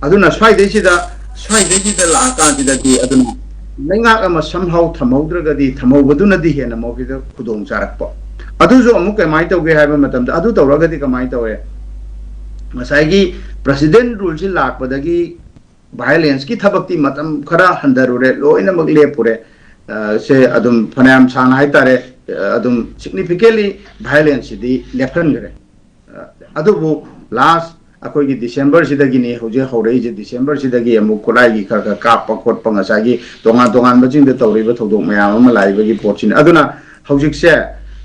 ꯑꯗꯨꯅ ꯁ꯭ꯋꯥꯏꯗꯩꯁꯤꯗ, ꯁ꯭ꯋꯥꯏꯗꯩꯁꯤꯗ ꯂꯥꯛꯑꯀꯥꯟꯁꯤꯗꯗꯤ ꯑꯗꯨꯅ ꯂꯩꯉꯥꯛ ꯑꯃ ꯁꯝꯍꯥꯎ ꯊꯝꯍꯧꯗ꯭ꯔꯒꯗꯤ ꯊꯝꯍꯧꯕꯗꯨꯅꯗꯤ ꯍꯦꯟꯅ ꯃꯈꯣꯏꯗ ꯈꯨꯗꯣꯡ ꯆꯥꯔꯛꯄ꯫ ꯑꯗꯨꯁꯨ ꯑꯃꯨꯛ ꯀꯃꯥꯏꯅ ꯇꯧꯒꯦ ꯍꯥꯏꯕ ꯃꯇꯝꯗ, ꯑꯗꯨ ꯇꯧꯔꯒꯗꯤ ꯀꯃꯥꯏꯅ ꯇꯧꯋꯦ? ꯉꯁꯥꯏꯒꯤ ꯄ꯭ꯔꯁꯤꯗꯦꯟ ꯔꯨꯜꯁꯤ ꯂꯥꯛꯄꯗꯒꯤ ꯚꯥꯏꯑꯣꯂꯦꯟꯁꯀꯤ ꯊꯕꯛꯇꯤ ꯃꯇꯝ ꯈꯔ ꯍꯟꯊꯔꯨꯔꯦ, ꯂꯣꯏꯅꯃꯛ ꯂꯦꯞꯄꯨꯔꯦ꯫ ꯁꯦ ꯑꯗꯨꯝ ꯐꯅꯌꯥꯝ ꯁꯥꯡꯅ ꯍꯥꯏꯇꯥꯔꯦ, ꯑꯗꯨꯝ significantly violence ꯁꯤꯗꯤ ꯂꯦꯞꯍꯟꯈ꯭ꯔꯦ꯫ ꯑꯗꯨꯕꯨ last ꯑꯩꯈꯣꯏꯒꯤ December ꯁꯤꯗꯒꯤꯅꯤ ꯍꯧꯖꯤꯛ ꯍꯧꯔꯛꯏꯁꯦ꯫ December ꯁꯤꯗꯒꯤ ꯑꯃꯨꯛ ꯈꯨꯠꯂꯥꯏꯒꯤ ꯈꯔ ꯈꯔ ꯀꯥꯞꯄ ꯈꯣꯠꯄ, ꯉꯁꯥꯏꯒꯤ ꯇꯣꯉꯥꯟ ꯇꯣꯉꯥꯟꯕꯁꯤꯡꯗ ꯇꯧꯔꯤꯕ ꯊꯧꯗꯣꯛ ꯃꯌꯥꯝ ꯑꯃ ꯂꯥꯛꯏꯕꯒꯤ ꯄꯣꯠꯁꯤꯅꯤ꯫ ꯑꯗꯨꯅ ꯍꯧꯖꯤꯛꯁꯦ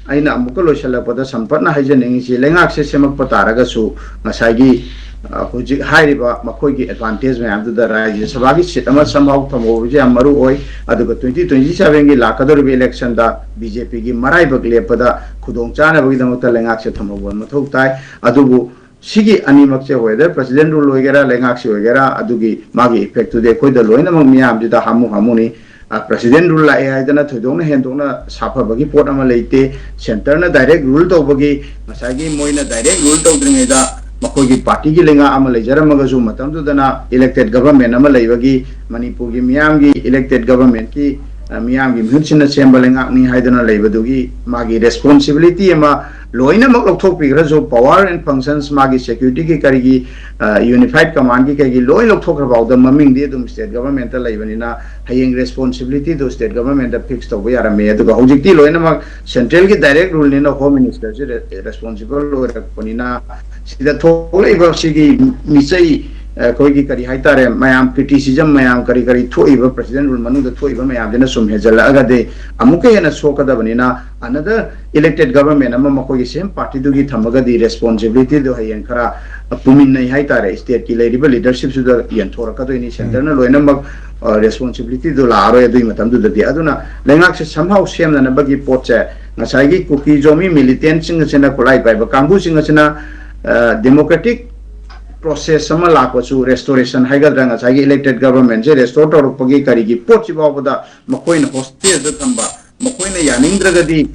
ꯑꯩꯅ ꯑꯃꯨꯛꯀ ꯂꯣꯏꯁꯤꯜꯂꯛꯄꯗ ꯁꯝꯄꯠꯅ ꯍꯥꯏꯖꯅꯤꯡꯉꯤꯁꯤ, ꯂꯩꯉꯥꯛꯁꯦ ꯁꯦꯝꯃꯛꯄ ꯇꯥꯔꯒꯁꯨ ꯉꯁꯥꯏꯒꯤ, ꯑ, ꯍꯧꯖꯤꯛ ꯍꯥꯏꯔꯤꯕ ꯃꯈꯣꯏꯒꯤ advantage ꯃꯌꯥꯝꯗꯨꯗ ꯔꯥꯖ꯭ꯌ ꯁꯚꯥꯒꯤ seat ꯑꯃ somehow ꯊꯝꯍꯧꯕꯁꯦ ꯌꯥꯝ ꯃꯔꯨ ꯑꯣꯏ꯫ ꯑꯗꯨꯒ twenty twenty seven ꯒꯤ ꯂꯥꯛꯀꯗꯧꯔꯤꯕ election ꯗ B J P ꯒꯤ ꯃꯔꯥꯏꯕꯛ ꯂꯦꯞꯄꯗ ꯈꯨꯗꯣꯡ ꯆꯥꯅꯕꯒꯤꯗꯃꯛꯇ ꯂꯩꯉꯥꯛꯁꯦ ꯊꯝꯍꯧꯕ ꯃꯊꯧ ꯇꯥꯏ꯫ ꯑꯗꯨꯕꯨ ꯁꯤꯒꯤ ꯑꯅꯤꯃꯛꯁꯦ, whether President Rule ꯑꯣꯏꯒꯦꯔꯥ, ꯂꯩꯉꯥꯛꯁꯤ ꯑꯣꯏꯒꯦꯔꯥ, ꯑꯗꯨꯒꯤ ꯃꯥꯒꯤ effect ꯇꯨꯗꯤ ꯑꯩꯈꯣꯏꯗ ꯂꯣꯏꯅꯃꯛ ꯃꯤꯌꯥꯝꯁꯤꯗ ꯍꯥꯃꯨ ꯍꯥꯃꯨꯅꯤ꯫ ꯑ, President Rule ꯂꯥꯛꯑꯦ ꯍꯥꯏꯗꯅ ꯊꯣꯏꯗꯣꯛꯅ ꯍꯦꯟꯗꯣꯛꯅ ꯁꯥꯐꯕꯒꯤ ꯄꯣꯠ ꯑꯃ ꯂꯩꯇꯦ꯫ Centre ꯅ direct rule ꯇꯧꯕꯒꯤ, ꯉꯁꯥꯏꯒꯤ ꯃꯣꯏꯅ direct rule ꯇꯧꯗ꯭ꯔꯤꯉꯩꯗ ꯃꯈꯣꯏꯒꯤ party ꯒꯤ ꯂꯩꯉꯥꯛ ꯑꯃ ꯂꯩꯖꯔꯝꯃꯒꯁꯨ, ꯃꯇꯝꯗꯨꯗꯅ elected government ꯑꯃ ꯂꯩꯕꯒꯤ, ꯃꯅꯤꯄꯨꯔꯒꯤ ꯃꯤꯌꯥꯝꯒꯤ elected government ꯀꯤ, ꯑ, ꯃꯤꯌꯥꯝꯒꯤ ꯃꯤꯍꯨꯠꯁꯤꯡꯅ ꯁꯦꯝꯕ ꯂꯩꯉꯥꯛꯅꯤ ꯍꯥꯏꯗꯨꯅ ꯂꯩꯕꯗꯨꯒꯤ ꯃꯥꯒꯤ responsibility ꯑꯃ ꯂꯣꯏꯅꯃꯛ ꯂꯧꯊꯣꯛꯄꯤꯈ꯭ꯔꯁꯨ, power and functions ꯃꯥꯒꯤ security ꯒꯤ ꯀꯔꯤꯒꯤ, ꯑ, unified command ꯒꯤ ꯀꯩꯒꯤ ꯂꯣꯏ ꯂꯧꯊꯣꯛꯈ꯭ꯔ ꯐꯥꯎꯗ ꯃꯃꯤꯡꯗꯤ ꯑꯗꯨꯝ state government ꯂꯩꯕꯅꯤꯅ ꯍꯌꯦꯡ responsibility ꯗꯨ state government ꯗ fix ꯇꯧꯕ ꯌꯥꯔꯝꯃꯦ꯫ ꯑꯗꯨꯒ ꯍꯧꯖꯤꯛꯇꯤ ꯂꯣꯏꯅꯃꯛ central ꯒꯤ direct rule ꯅꯤꯅ Home Minister ꯁꯤ re-, responsible ꯑꯣꯏꯔꯛꯄꯅꯤꯅ ꯁꯤꯗ ꯊꯣꯛꯂꯛꯏꯕ ꯁꯤꯒꯤ ꯃꯤꯆꯩ, ꯑꯩꯈꯣꯏꯒꯤ ꯀꯔꯤ ꯍꯥꯏꯇꯥꯔꯦ, ꯃꯌꯥꯝ criticism ꯃꯌꯥꯝ ꯀꯔꯤ ꯀꯔꯤ ꯊꯣꯛꯏꯕ President Rule ꯃꯅꯨꯡꯗ ꯊꯣꯛꯏꯕ ꯃꯌꯥꯝꯁꯤꯅ ꯁꯨꯝ ꯍꯦꯟꯖꯜꯂꯛꯑꯒꯗꯤ ꯑꯃꯨꯛꯀ ꯍꯦꯟꯅ ꯁꯣꯛꯀꯗꯕꯅꯤꯅ, another elected government ꯑꯃ ꯃꯈꯣꯏꯒꯤ same party ꯗꯨꯒꯤ ꯊꯝꯃꯒꯗꯤ responsibility ꯗꯨ ꯍꯌꯦꯡ ꯈꯔ ꯄꯨꯃꯤꯟꯅꯩ ꯍꯥꯏꯇꯥꯔꯦ꯫ State ꯀꯤ ꯂꯩꯔꯤꯕ leadership ꯁꯤꯗ ꯌꯦꯟꯊꯣꯔꯛꯀꯗꯣꯏꯅꯤ꯫ Centre ꯅ ꯂꯣꯏꯅꯃꯛ, ꯑ, responsibility ꯗꯨ ꯂꯥꯛꯑꯔꯣꯏ ꯑꯗꯨꯒꯤ ꯃꯇꯝꯗꯨꯗꯗꯤ꯫ ꯑꯗꯨꯅ ꯂꯩꯉꯥꯛꯁꯦ somehow ꯁꯦꯝꯅꯅꯕꯒꯤ ꯄꯣꯠꯁꯦ ꯉꯁꯥꯏꯒꯤ ꯀꯨꯀꯤ ꯖꯣꯃꯤ militant ꯁꯤꯡ ꯑꯁꯤꯅ, ꯈꯨꯠꯂꯥꯏ ꯄꯥꯏꯕ ꯀꯥꯡꯕꯨꯁꯤꯡ ꯑꯁꯤꯅ, ꯑ, democratic process ꯑꯃ ꯂꯥꯛꯄꯁꯨ, restoration ꯍꯥꯏꯒꯗ꯭ꯔꯥ, ꯉꯁꯥꯏꯒꯤ elected government ꯁꯦ restore ꯇꯧꯔꯛꯄꯒꯤ ꯀꯔꯤꯒꯤ ꯄꯣꯠꯁꯤ ꯐꯥꯎꯕꯗ ꯃꯈꯣꯏꯅ hostage ꯗ ꯊꯝꯕ, ꯃꯈꯣꯏꯅ ꯌꯥꯅꯤꯡꯗ꯭ꯔꯒꯗꯤ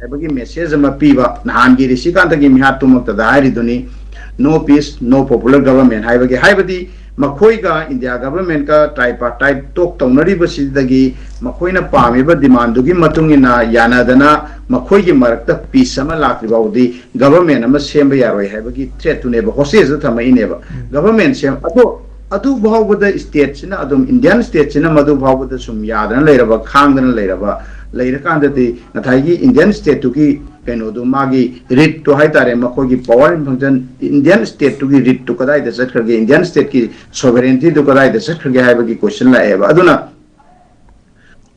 ꯍꯥꯏꯕꯒꯤ message ꯑꯃ ꯄꯤꯕ, ꯅꯍꯥꯟꯒꯤ ꯔꯤꯁꯤꯀꯥꯟꯇꯒꯤ ꯃꯤꯍꯥꯠꯇꯨꯃꯛꯇꯗ ꯍꯥꯏꯔꯤꯗꯨꯅꯤ, "No peace, no popular government" ꯍꯥꯏꯕꯒꯤ, ꯍꯥꯏꯕꯗꯤ ꯃꯈꯣꯏꯒ India government ꯀ tripartite talk ꯇꯧꯅꯔꯤꯕꯁꯤꯗꯒꯤ ꯃꯈꯣꯏꯅ ꯄꯥꯝꯃꯤꯕ demand ꯗꯨꯒꯤ ꯃꯇꯨꯡ ꯏꯟꯅ ꯌꯥꯅꯗꯅ ꯃꯈꯣꯏꯒꯤ ꯃꯔꯛꯇ peace ꯑꯃ ꯂꯥꯛꯇ꯭ꯔꯤ ꯐꯥꯎꯕꯗꯤ government ꯑꯃ ꯁꯦꯝꯕ ꯌꯥꯔꯣꯏ ꯍꯥꯏꯕꯒꯤ threat ꯇꯨꯅꯦꯕ, hostage ꯇ ꯊꯝꯃꯛꯏꯅꯦꯕ꯫ Government ꯁꯦꯝ-, ꯑꯗꯣ ꯑꯗꯨ ꯐꯥꯎꯕꯗ ꯁ꯭ꯇꯦꯠꯁꯤꯅ ꯑꯗꯨꯝ, ꯏꯟꯗꯤꯌꯥꯟ ꯁ꯭ꯇꯦꯠꯁꯤꯅ ꯃꯗꯨ ꯐꯥꯎꯕꯗ ꯁꯨꯝ ꯌꯥꯗꯅ ꯂꯩꯔꯕ, ꯈꯥꯡꯗꯅ ꯂꯩꯔꯕ, ꯂꯩꯔꯀꯥꯟꯗꯗꯤ ꯉꯁꯥꯏꯒꯤ ꯏꯟꯗꯤꯌꯥꯟ ꯁ꯭ꯇꯦꯠꯇꯨꯒꯤ ꯀꯩꯅꯣꯗꯨ, ꯃꯥꯒꯤ ꯔꯤꯠꯇꯨ ꯍꯥꯏꯇꯥꯔꯦ, ꯃꯈꯣꯏꯒꯤ power and function, ꯏꯟꯗꯤꯌꯥꯟ ꯁ꯭ꯇꯦꯠꯇꯨꯒꯤ ꯔꯤꯠꯇꯨ ꯀꯗꯥꯏꯗ ꯆꯠꯈ꯭ꯔꯒꯦ, ꯏꯟꯗꯤꯌꯥꯟ ꯁ꯭ꯇꯦꯠꯀꯤ sovereigntyꯗꯨ ꯀꯗꯥꯏꯗ ꯆꯠꯈ꯭ꯔꯒꯦ ꯍꯥꯏꯕꯒꯤ question ꯂꯥꯛꯑꯦꯕ꯫ ꯑꯗꯨꯅ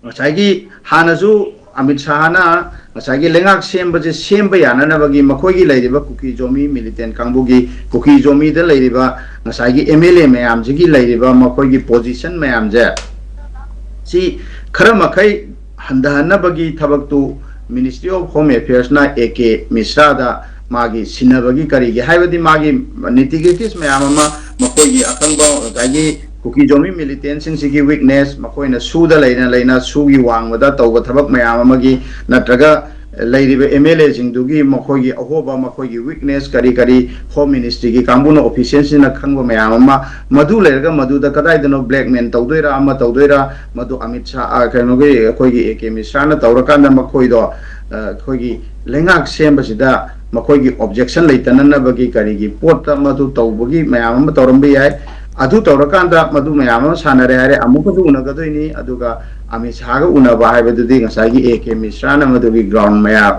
ꯉꯁꯥꯏꯒꯤ ꯍꯥꯟꯅꯁꯨ ꯑꯃꯤꯠ ꯁꯥꯍꯅ ꯉꯁꯥꯏꯒꯤ ꯂꯩꯉꯥꯛ ꯁꯦꯝꯕꯁꯦ ꯁꯦꯝꯕ ꯌꯥꯅꯅꯕꯒꯤ ꯃꯈꯣꯏꯒꯤ ꯂꯩꯔꯤꯕ ꯀꯨꯀꯤ ꯖꯣꯃꯤ militant ꯀꯥꯡꯕꯨꯒꯤ, ꯀꯨꯀꯤ ꯖꯣꯃꯤꯗ ꯂꯩꯔꯤꯕ ꯉꯁꯥꯏꯒꯤ M L A ꯃꯌꯥꯝꯁꯤꯒꯤ ꯂꯩꯔꯤꯕ ꯃꯈꯣꯏꯒꯤ position ꯃꯌꯥꯝꯁꯦ, ꯁꯤ ꯈꯔ ꯃꯈꯩ ꯍꯟꯊꯍꯟꯅꯕꯒꯤ ꯊꯕꯛꯇꯨ Ministry of Home Affairsꯅ A K ꯃꯤꯁ꯭ꯔꯥꯗ ꯃꯥꯒꯤ ꯁꯤꯟꯅꯕꯒꯤ ꯀꯔꯤꯒꯤ ꯍꯥꯏꯕꯗꯤ ꯃꯥꯒꯤ nitty gritties ꯃꯌꯥꯝ ꯑꯃ, ꯃꯈꯣꯏꯒꯤ ꯑꯈꯪꯕ ꯉꯁꯥꯏꯒꯤ ꯀꯨꯀꯤ ꯖꯣꯃꯤ militantꯁꯤꯡꯁꯤꯒꯤ weakness, ꯃꯈꯣꯏꯅ ꯁꯨꯗ ꯂꯩꯅ ꯂꯩꯅ ꯁꯨꯒꯤ ꯋꯥꯡꯃꯗ ꯇꯧꯕ ꯊꯕꯛ ꯃꯌꯥꯝ ꯑꯃꯒꯤ, ꯅꯠꯇ꯭ꯔꯒ ꯂꯩꯔꯤꯕ M L Aꯁꯤꯡꯗꯨꯒꯤ ꯃꯈꯣꯏꯒꯤ ꯑꯍꯣꯕ, ꯃꯈꯣꯏꯒꯤ weakness ꯀꯔꯤ ꯀꯔꯤ Home Ministryꯒꯤ ꯀꯥꯡꯕꯨꯅ officialꯁꯤꯡꯅ ꯈꯪꯕ ꯃꯌꯥꯝ ꯑꯃ, ꯃꯗꯨ ꯂꯩꯔꯒ ꯃꯗꯨꯗ ꯀꯗꯥꯏꯗꯅꯣ blackmail ꯇꯧꯗꯣꯏꯔꯥ, ꯑꯃ ꯇꯧꯗꯣꯏꯔꯥ, ꯃꯗꯨ ꯑꯃꯤꯠ ꯁꯥ, ꯑ, ꯀꯩꯅꯣꯒꯤ ꯑꯩꯈꯣꯏꯒꯤ A K ꯃꯤꯁ꯭ꯔꯥꯅ ꯇꯧꯔꯀꯥꯟꯗ ꯃꯈꯣꯏꯗꯣ, ꯑ, ꯑꯩꯈꯣꯏꯒꯤ ꯂꯩꯉꯥꯛ ꯁꯦꯝꯕꯁꯤꯗ ꯃꯈꯣꯏꯒꯤ objection ꯂꯩꯇꯅꯅꯕꯒꯤ ꯀꯔꯤꯒꯤ ꯄꯣꯠꯇ ꯃꯗꯨ ꯇꯧꯕꯒꯤ ꯃꯌꯥꯝ ꯑꯃ ꯇꯧꯔꯝꯕ ꯌꯥꯏ꯫ ꯑꯗꯨ ꯇꯧꯔꯀꯥꯟꯗ ꯃꯗꯨ ꯃꯌꯥꯝ ꯑꯃ ꯁꯥꯟꯅꯔꯦ ꯍꯥꯏꯔꯦ, ꯑꯃꯨꯛꯀꯁꯨ ꯎꯅꯒꯗꯣꯏꯅꯤ꯫ ꯑꯗꯨꯒ ꯑꯃꯤꯠ ꯁꯥꯍꯒ ꯎꯅꯕ ꯍꯥꯏꯕꯗꯨꯗꯤ ꯉꯁꯥꯏꯒꯤ A K ꯃꯤꯁ꯭ꯔꯥꯅ ꯃꯗꯨꯒꯤ ground ꯃꯌꯥꯝ,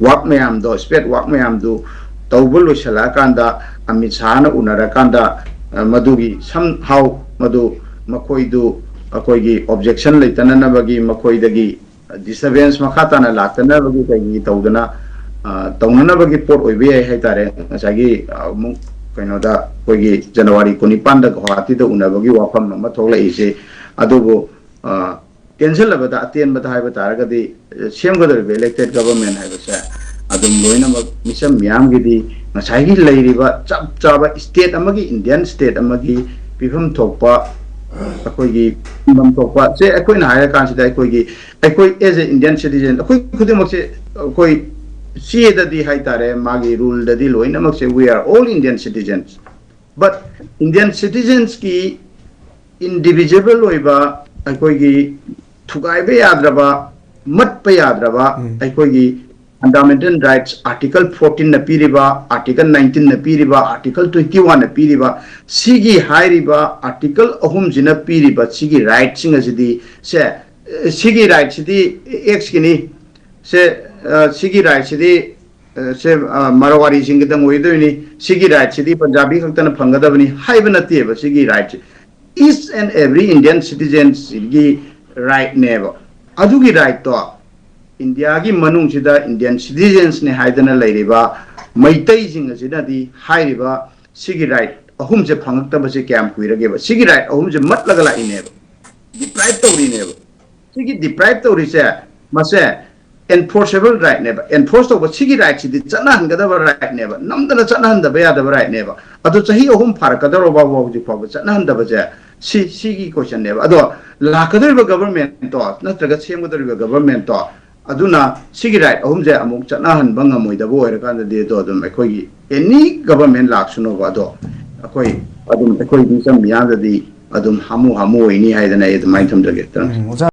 work ꯃꯌꯥꯝꯗꯣ, spade work ꯃꯌꯥꯝꯗꯨ ꯇꯧꯕ ꯂꯣꯏꯁꯤꯜꯂꯛꯑꯀꯥꯟꯗ ꯑꯃꯤꯠ ꯁꯥꯍꯅ ꯎꯅꯔꯀꯥꯟꯗ, ꯑ, ꯃꯗꯨꯒꯤ somehow ꯃꯗꯨ ꯃꯈꯣꯏꯗꯨ ꯑꯩꯈꯣꯏꯒꯤ objection ꯂꯩꯇꯅꯅꯕꯒꯤ ꯃꯈꯣꯏꯗꯒꯤ disturbance ꯃꯈꯥ ꯇꯥꯅ ꯂꯥꯛꯇꯅꯕꯒꯤ ꯀꯩꯒꯤ ꯇꯧꯗꯅ, ꯑ, ꯇꯧꯅꯅꯕꯒꯤ ꯄꯣꯠ ꯑꯣꯏꯕ ꯌꯥꯏ ꯍꯥꯏꯇꯥꯔꯦ꯫ ꯉꯁꯥꯏꯒꯤ, ꯑ, ꯑꯃꯨꯛ ꯀꯩꯅꯣꯗ ꯑꯩꯈꯣꯏꯒꯤ January ꯀꯨꯟꯅꯤꯄꯥꯟꯗ ꯒꯨꯋꯥꯍꯥꯇꯤꯗ ꯎꯅꯕꯒꯤ ꯋꯥꯐꯝ ꯑꯃ ꯊꯣꯛꯂꯛꯏꯁꯦ꯫ ꯑꯗꯨꯕꯨ, ꯑ, ꯇꯦꯟꯁꯤꯜꯂꯕꯗ, ꯑꯇꯦꯟꯕꯗ ꯍꯥꯏꯕ ꯇꯥꯔꯒꯗꯤ, ꯑ, ꯁꯦꯝꯒꯗꯧꯔꯤꯕ elected government ꯍꯥꯏꯕꯁꯦ ꯑꯗꯨꯝ ꯂꯣꯏꯅꯃꯛ ꯃꯤꯆꯝ ꯃꯤꯌꯥꯝꯒꯤꯗꯤ ꯉꯁꯥꯏꯒꯤ ꯂꯩꯔꯤꯕ ꯆꯞ ꯆꯥꯕ state ꯑꯃꯒꯤ, Indian state ꯑꯃꯒꯤ ꯄꯤꯐꯝ ꯊꯣꯛꯄ, ꯑꯩꯈꯣꯏꯒꯤ ꯄꯤꯐꯝ ꯊꯣꯛꯄ ꯁꯦ ꯑꯩꯈꯣꯏꯅ ꯍꯥꯏꯔ ꯀꯥꯟꯁꯤꯗ ꯑꯩꯈꯣꯏꯒꯤ, ꯑꯩꯈꯣꯏ as a Indian citizen, ꯑꯩꯈꯣꯏ ꯈꯨꯗꯤꯡꯃꯛꯁꯦ ꯑꯩꯈꯣꯏ ꯆꯦꯗꯗꯤ ꯍꯥꯏꯇꯥꯔꯦ, ꯃꯥꯒꯤ ruleꯗꯗꯤ ꯂꯣꯏꯅꯃꯛꯁꯦ we are all Indian citizens, but Indian citizensꯀꯤ indivisible ꯑꯣꯏꯕ, ꯑꯩꯈꯣꯏꯒꯤ ꯊꯨꯒꯥꯏꯕ ꯌꯥꯗ꯭ꯔꯕ, ꯃꯠꯄ ꯌꯥꯗ꯭ꯔꯕ, ꯎꯝ꯫ ꯑꯩꯈꯣꯏꯒꯤ Fundamental Rights Article fourteen ꯅ ꯄꯤꯔꯤꯕ, Article nineteen ꯅ ꯄꯤꯔꯤꯕ, Article twenty one ꯅ ꯄꯤꯔꯤꯕ, ꯁꯤꯒꯤ ꯍꯥꯏꯔꯤꯕ Article ꯑꯍꯨꯝꯁꯤꯅ ꯄꯤꯔꯤꯕ ꯁꯤꯒꯤ right ꯁꯤꯡ ꯑꯁꯤꯗꯤ, ꯁꯦ, ꯁꯤꯒꯤ right ꯁꯤꯗꯤ X ꯀꯤꯅꯤ, ꯁꯦ, ꯑ, ꯁꯤꯒꯤ right ꯁꯤꯗꯤ, ꯑ, ꯁꯦ, ꯑ, ꯃꯔꯋꯥꯔꯤꯁꯤꯡꯒꯤꯗꯪ ꯑꯣꯏꯗꯣꯏꯅꯤ, ꯁꯤꯒꯤ right ꯁꯤꯗꯤ ꯄꯟꯖꯥꯕꯤ ꯈꯛꯇꯅ ꯐꯪꯒꯗꯕꯅꯤ ꯍꯥꯏꯕ ꯅꯠꯇꯦꯕ꯫ ꯁꯤꯒꯤ right ꯁꯤ each and every Indian citizen ꯁꯤꯒꯤ right ꯅꯦꯕ꯫ ꯑꯗꯨꯒꯤ right ꯇꯣ ꯏꯟꯗꯤꯌꯥꯒꯤ ꯃꯅꯨꯡꯁꯤꯗ Indian citizens ꯅꯤ ꯍꯥꯏꯗꯅ ꯂꯩꯔꯤꯕ ꯃꯩꯇꯩꯁꯤꯡ ꯑꯁꯤꯅꯗꯤ ꯍꯥꯏꯔꯤꯕ ꯁꯤꯒꯤ right ꯑꯍꯨꯝꯁꯦ ꯐꯪꯉꯛꯇꯕꯁꯦ ꯀꯌꯥꯝ ꯀꯨꯏꯔꯒꯦꯕ? ꯁꯤꯒꯤ right ꯑꯍꯨꯝꯁꯦ ꯃꯠꯂꯒ ꯂꯥꯛꯏꯅꯦꯕ, deprive ꯇꯧꯔꯤꯅꯦꯕ꯫ ꯁꯤꯒꯤ deprive ꯇꯧꯔꯤꯁꯦ, ꯃꯁꯦ enforceable right ꯅꯦꯕ꯫ Enforce ꯇꯧꯕ, ꯁꯤꯒꯤ right ꯁꯤꯗꯤ ꯆꯠꯅꯍꯟꯒꯗꯕ right ꯅꯦꯕ, ꯅꯝꯗꯅ ꯆꯠꯅꯍꯟꯗꯕ ꯌꯥꯗꯕ right ꯅꯦꯕ꯫ ꯑꯗꯣ ꯆꯍꯤ ꯑꯍꯨꯝ ꯐꯥꯔꯛꯀꯗꯧꯔꯕ ꯍꯧꯖꯤꯛ ꯐꯥꯎꯕ ꯆꯠꯅꯍꯟꯗꯕꯁꯦ, ꯁꯤ, ꯁꯤꯒꯤ question ꯅꯦꯕ꯫ ꯑꯗꯣ ꯂꯥꯛꯀꯗꯧꯔꯤꯕ government ꯇꯣ ꯅꯠꯇ꯭ꯔꯒ ꯁꯦꯝꯒꯗꯧꯔꯤꯕ government ꯇꯣ, ꯑꯗꯨꯅ ꯁꯤꯒꯤ right ꯑꯍꯨꯝꯁꯦ ꯑꯃꯨꯛ ꯆꯠꯅꯍꯟꯕ ꯉꯝꯃꯣꯏꯗꯕ ꯑꯣꯏꯔꯀꯥꯟꯗꯗꯤ, ꯑꯗꯣ ꯑꯗꯨꯝ ꯑꯩꯈꯣꯏꯒꯤ any government ꯂꯥꯛꯁꯅꯣꯕ, ꯑꯗꯣ ꯑꯩꯈꯣꯏ ꯑꯗꯨꯝ, ꯑꯩꯈꯣꯏ ꯃꯤꯆꯝ ꯃꯤꯌꯥꯝꯗꯗꯤ ꯑꯗꯨꯝ ꯍꯥꯃꯨ ꯍꯥꯃꯨ ꯑꯣꯏꯅꯤ ꯍꯥꯏꯗꯅ ꯑꯩ ꯑꯗꯨꯃꯥꯏꯅ ꯊꯝꯖꯒꯦ꯫ ꯎꯝ, ꯑꯣꯖꯥ,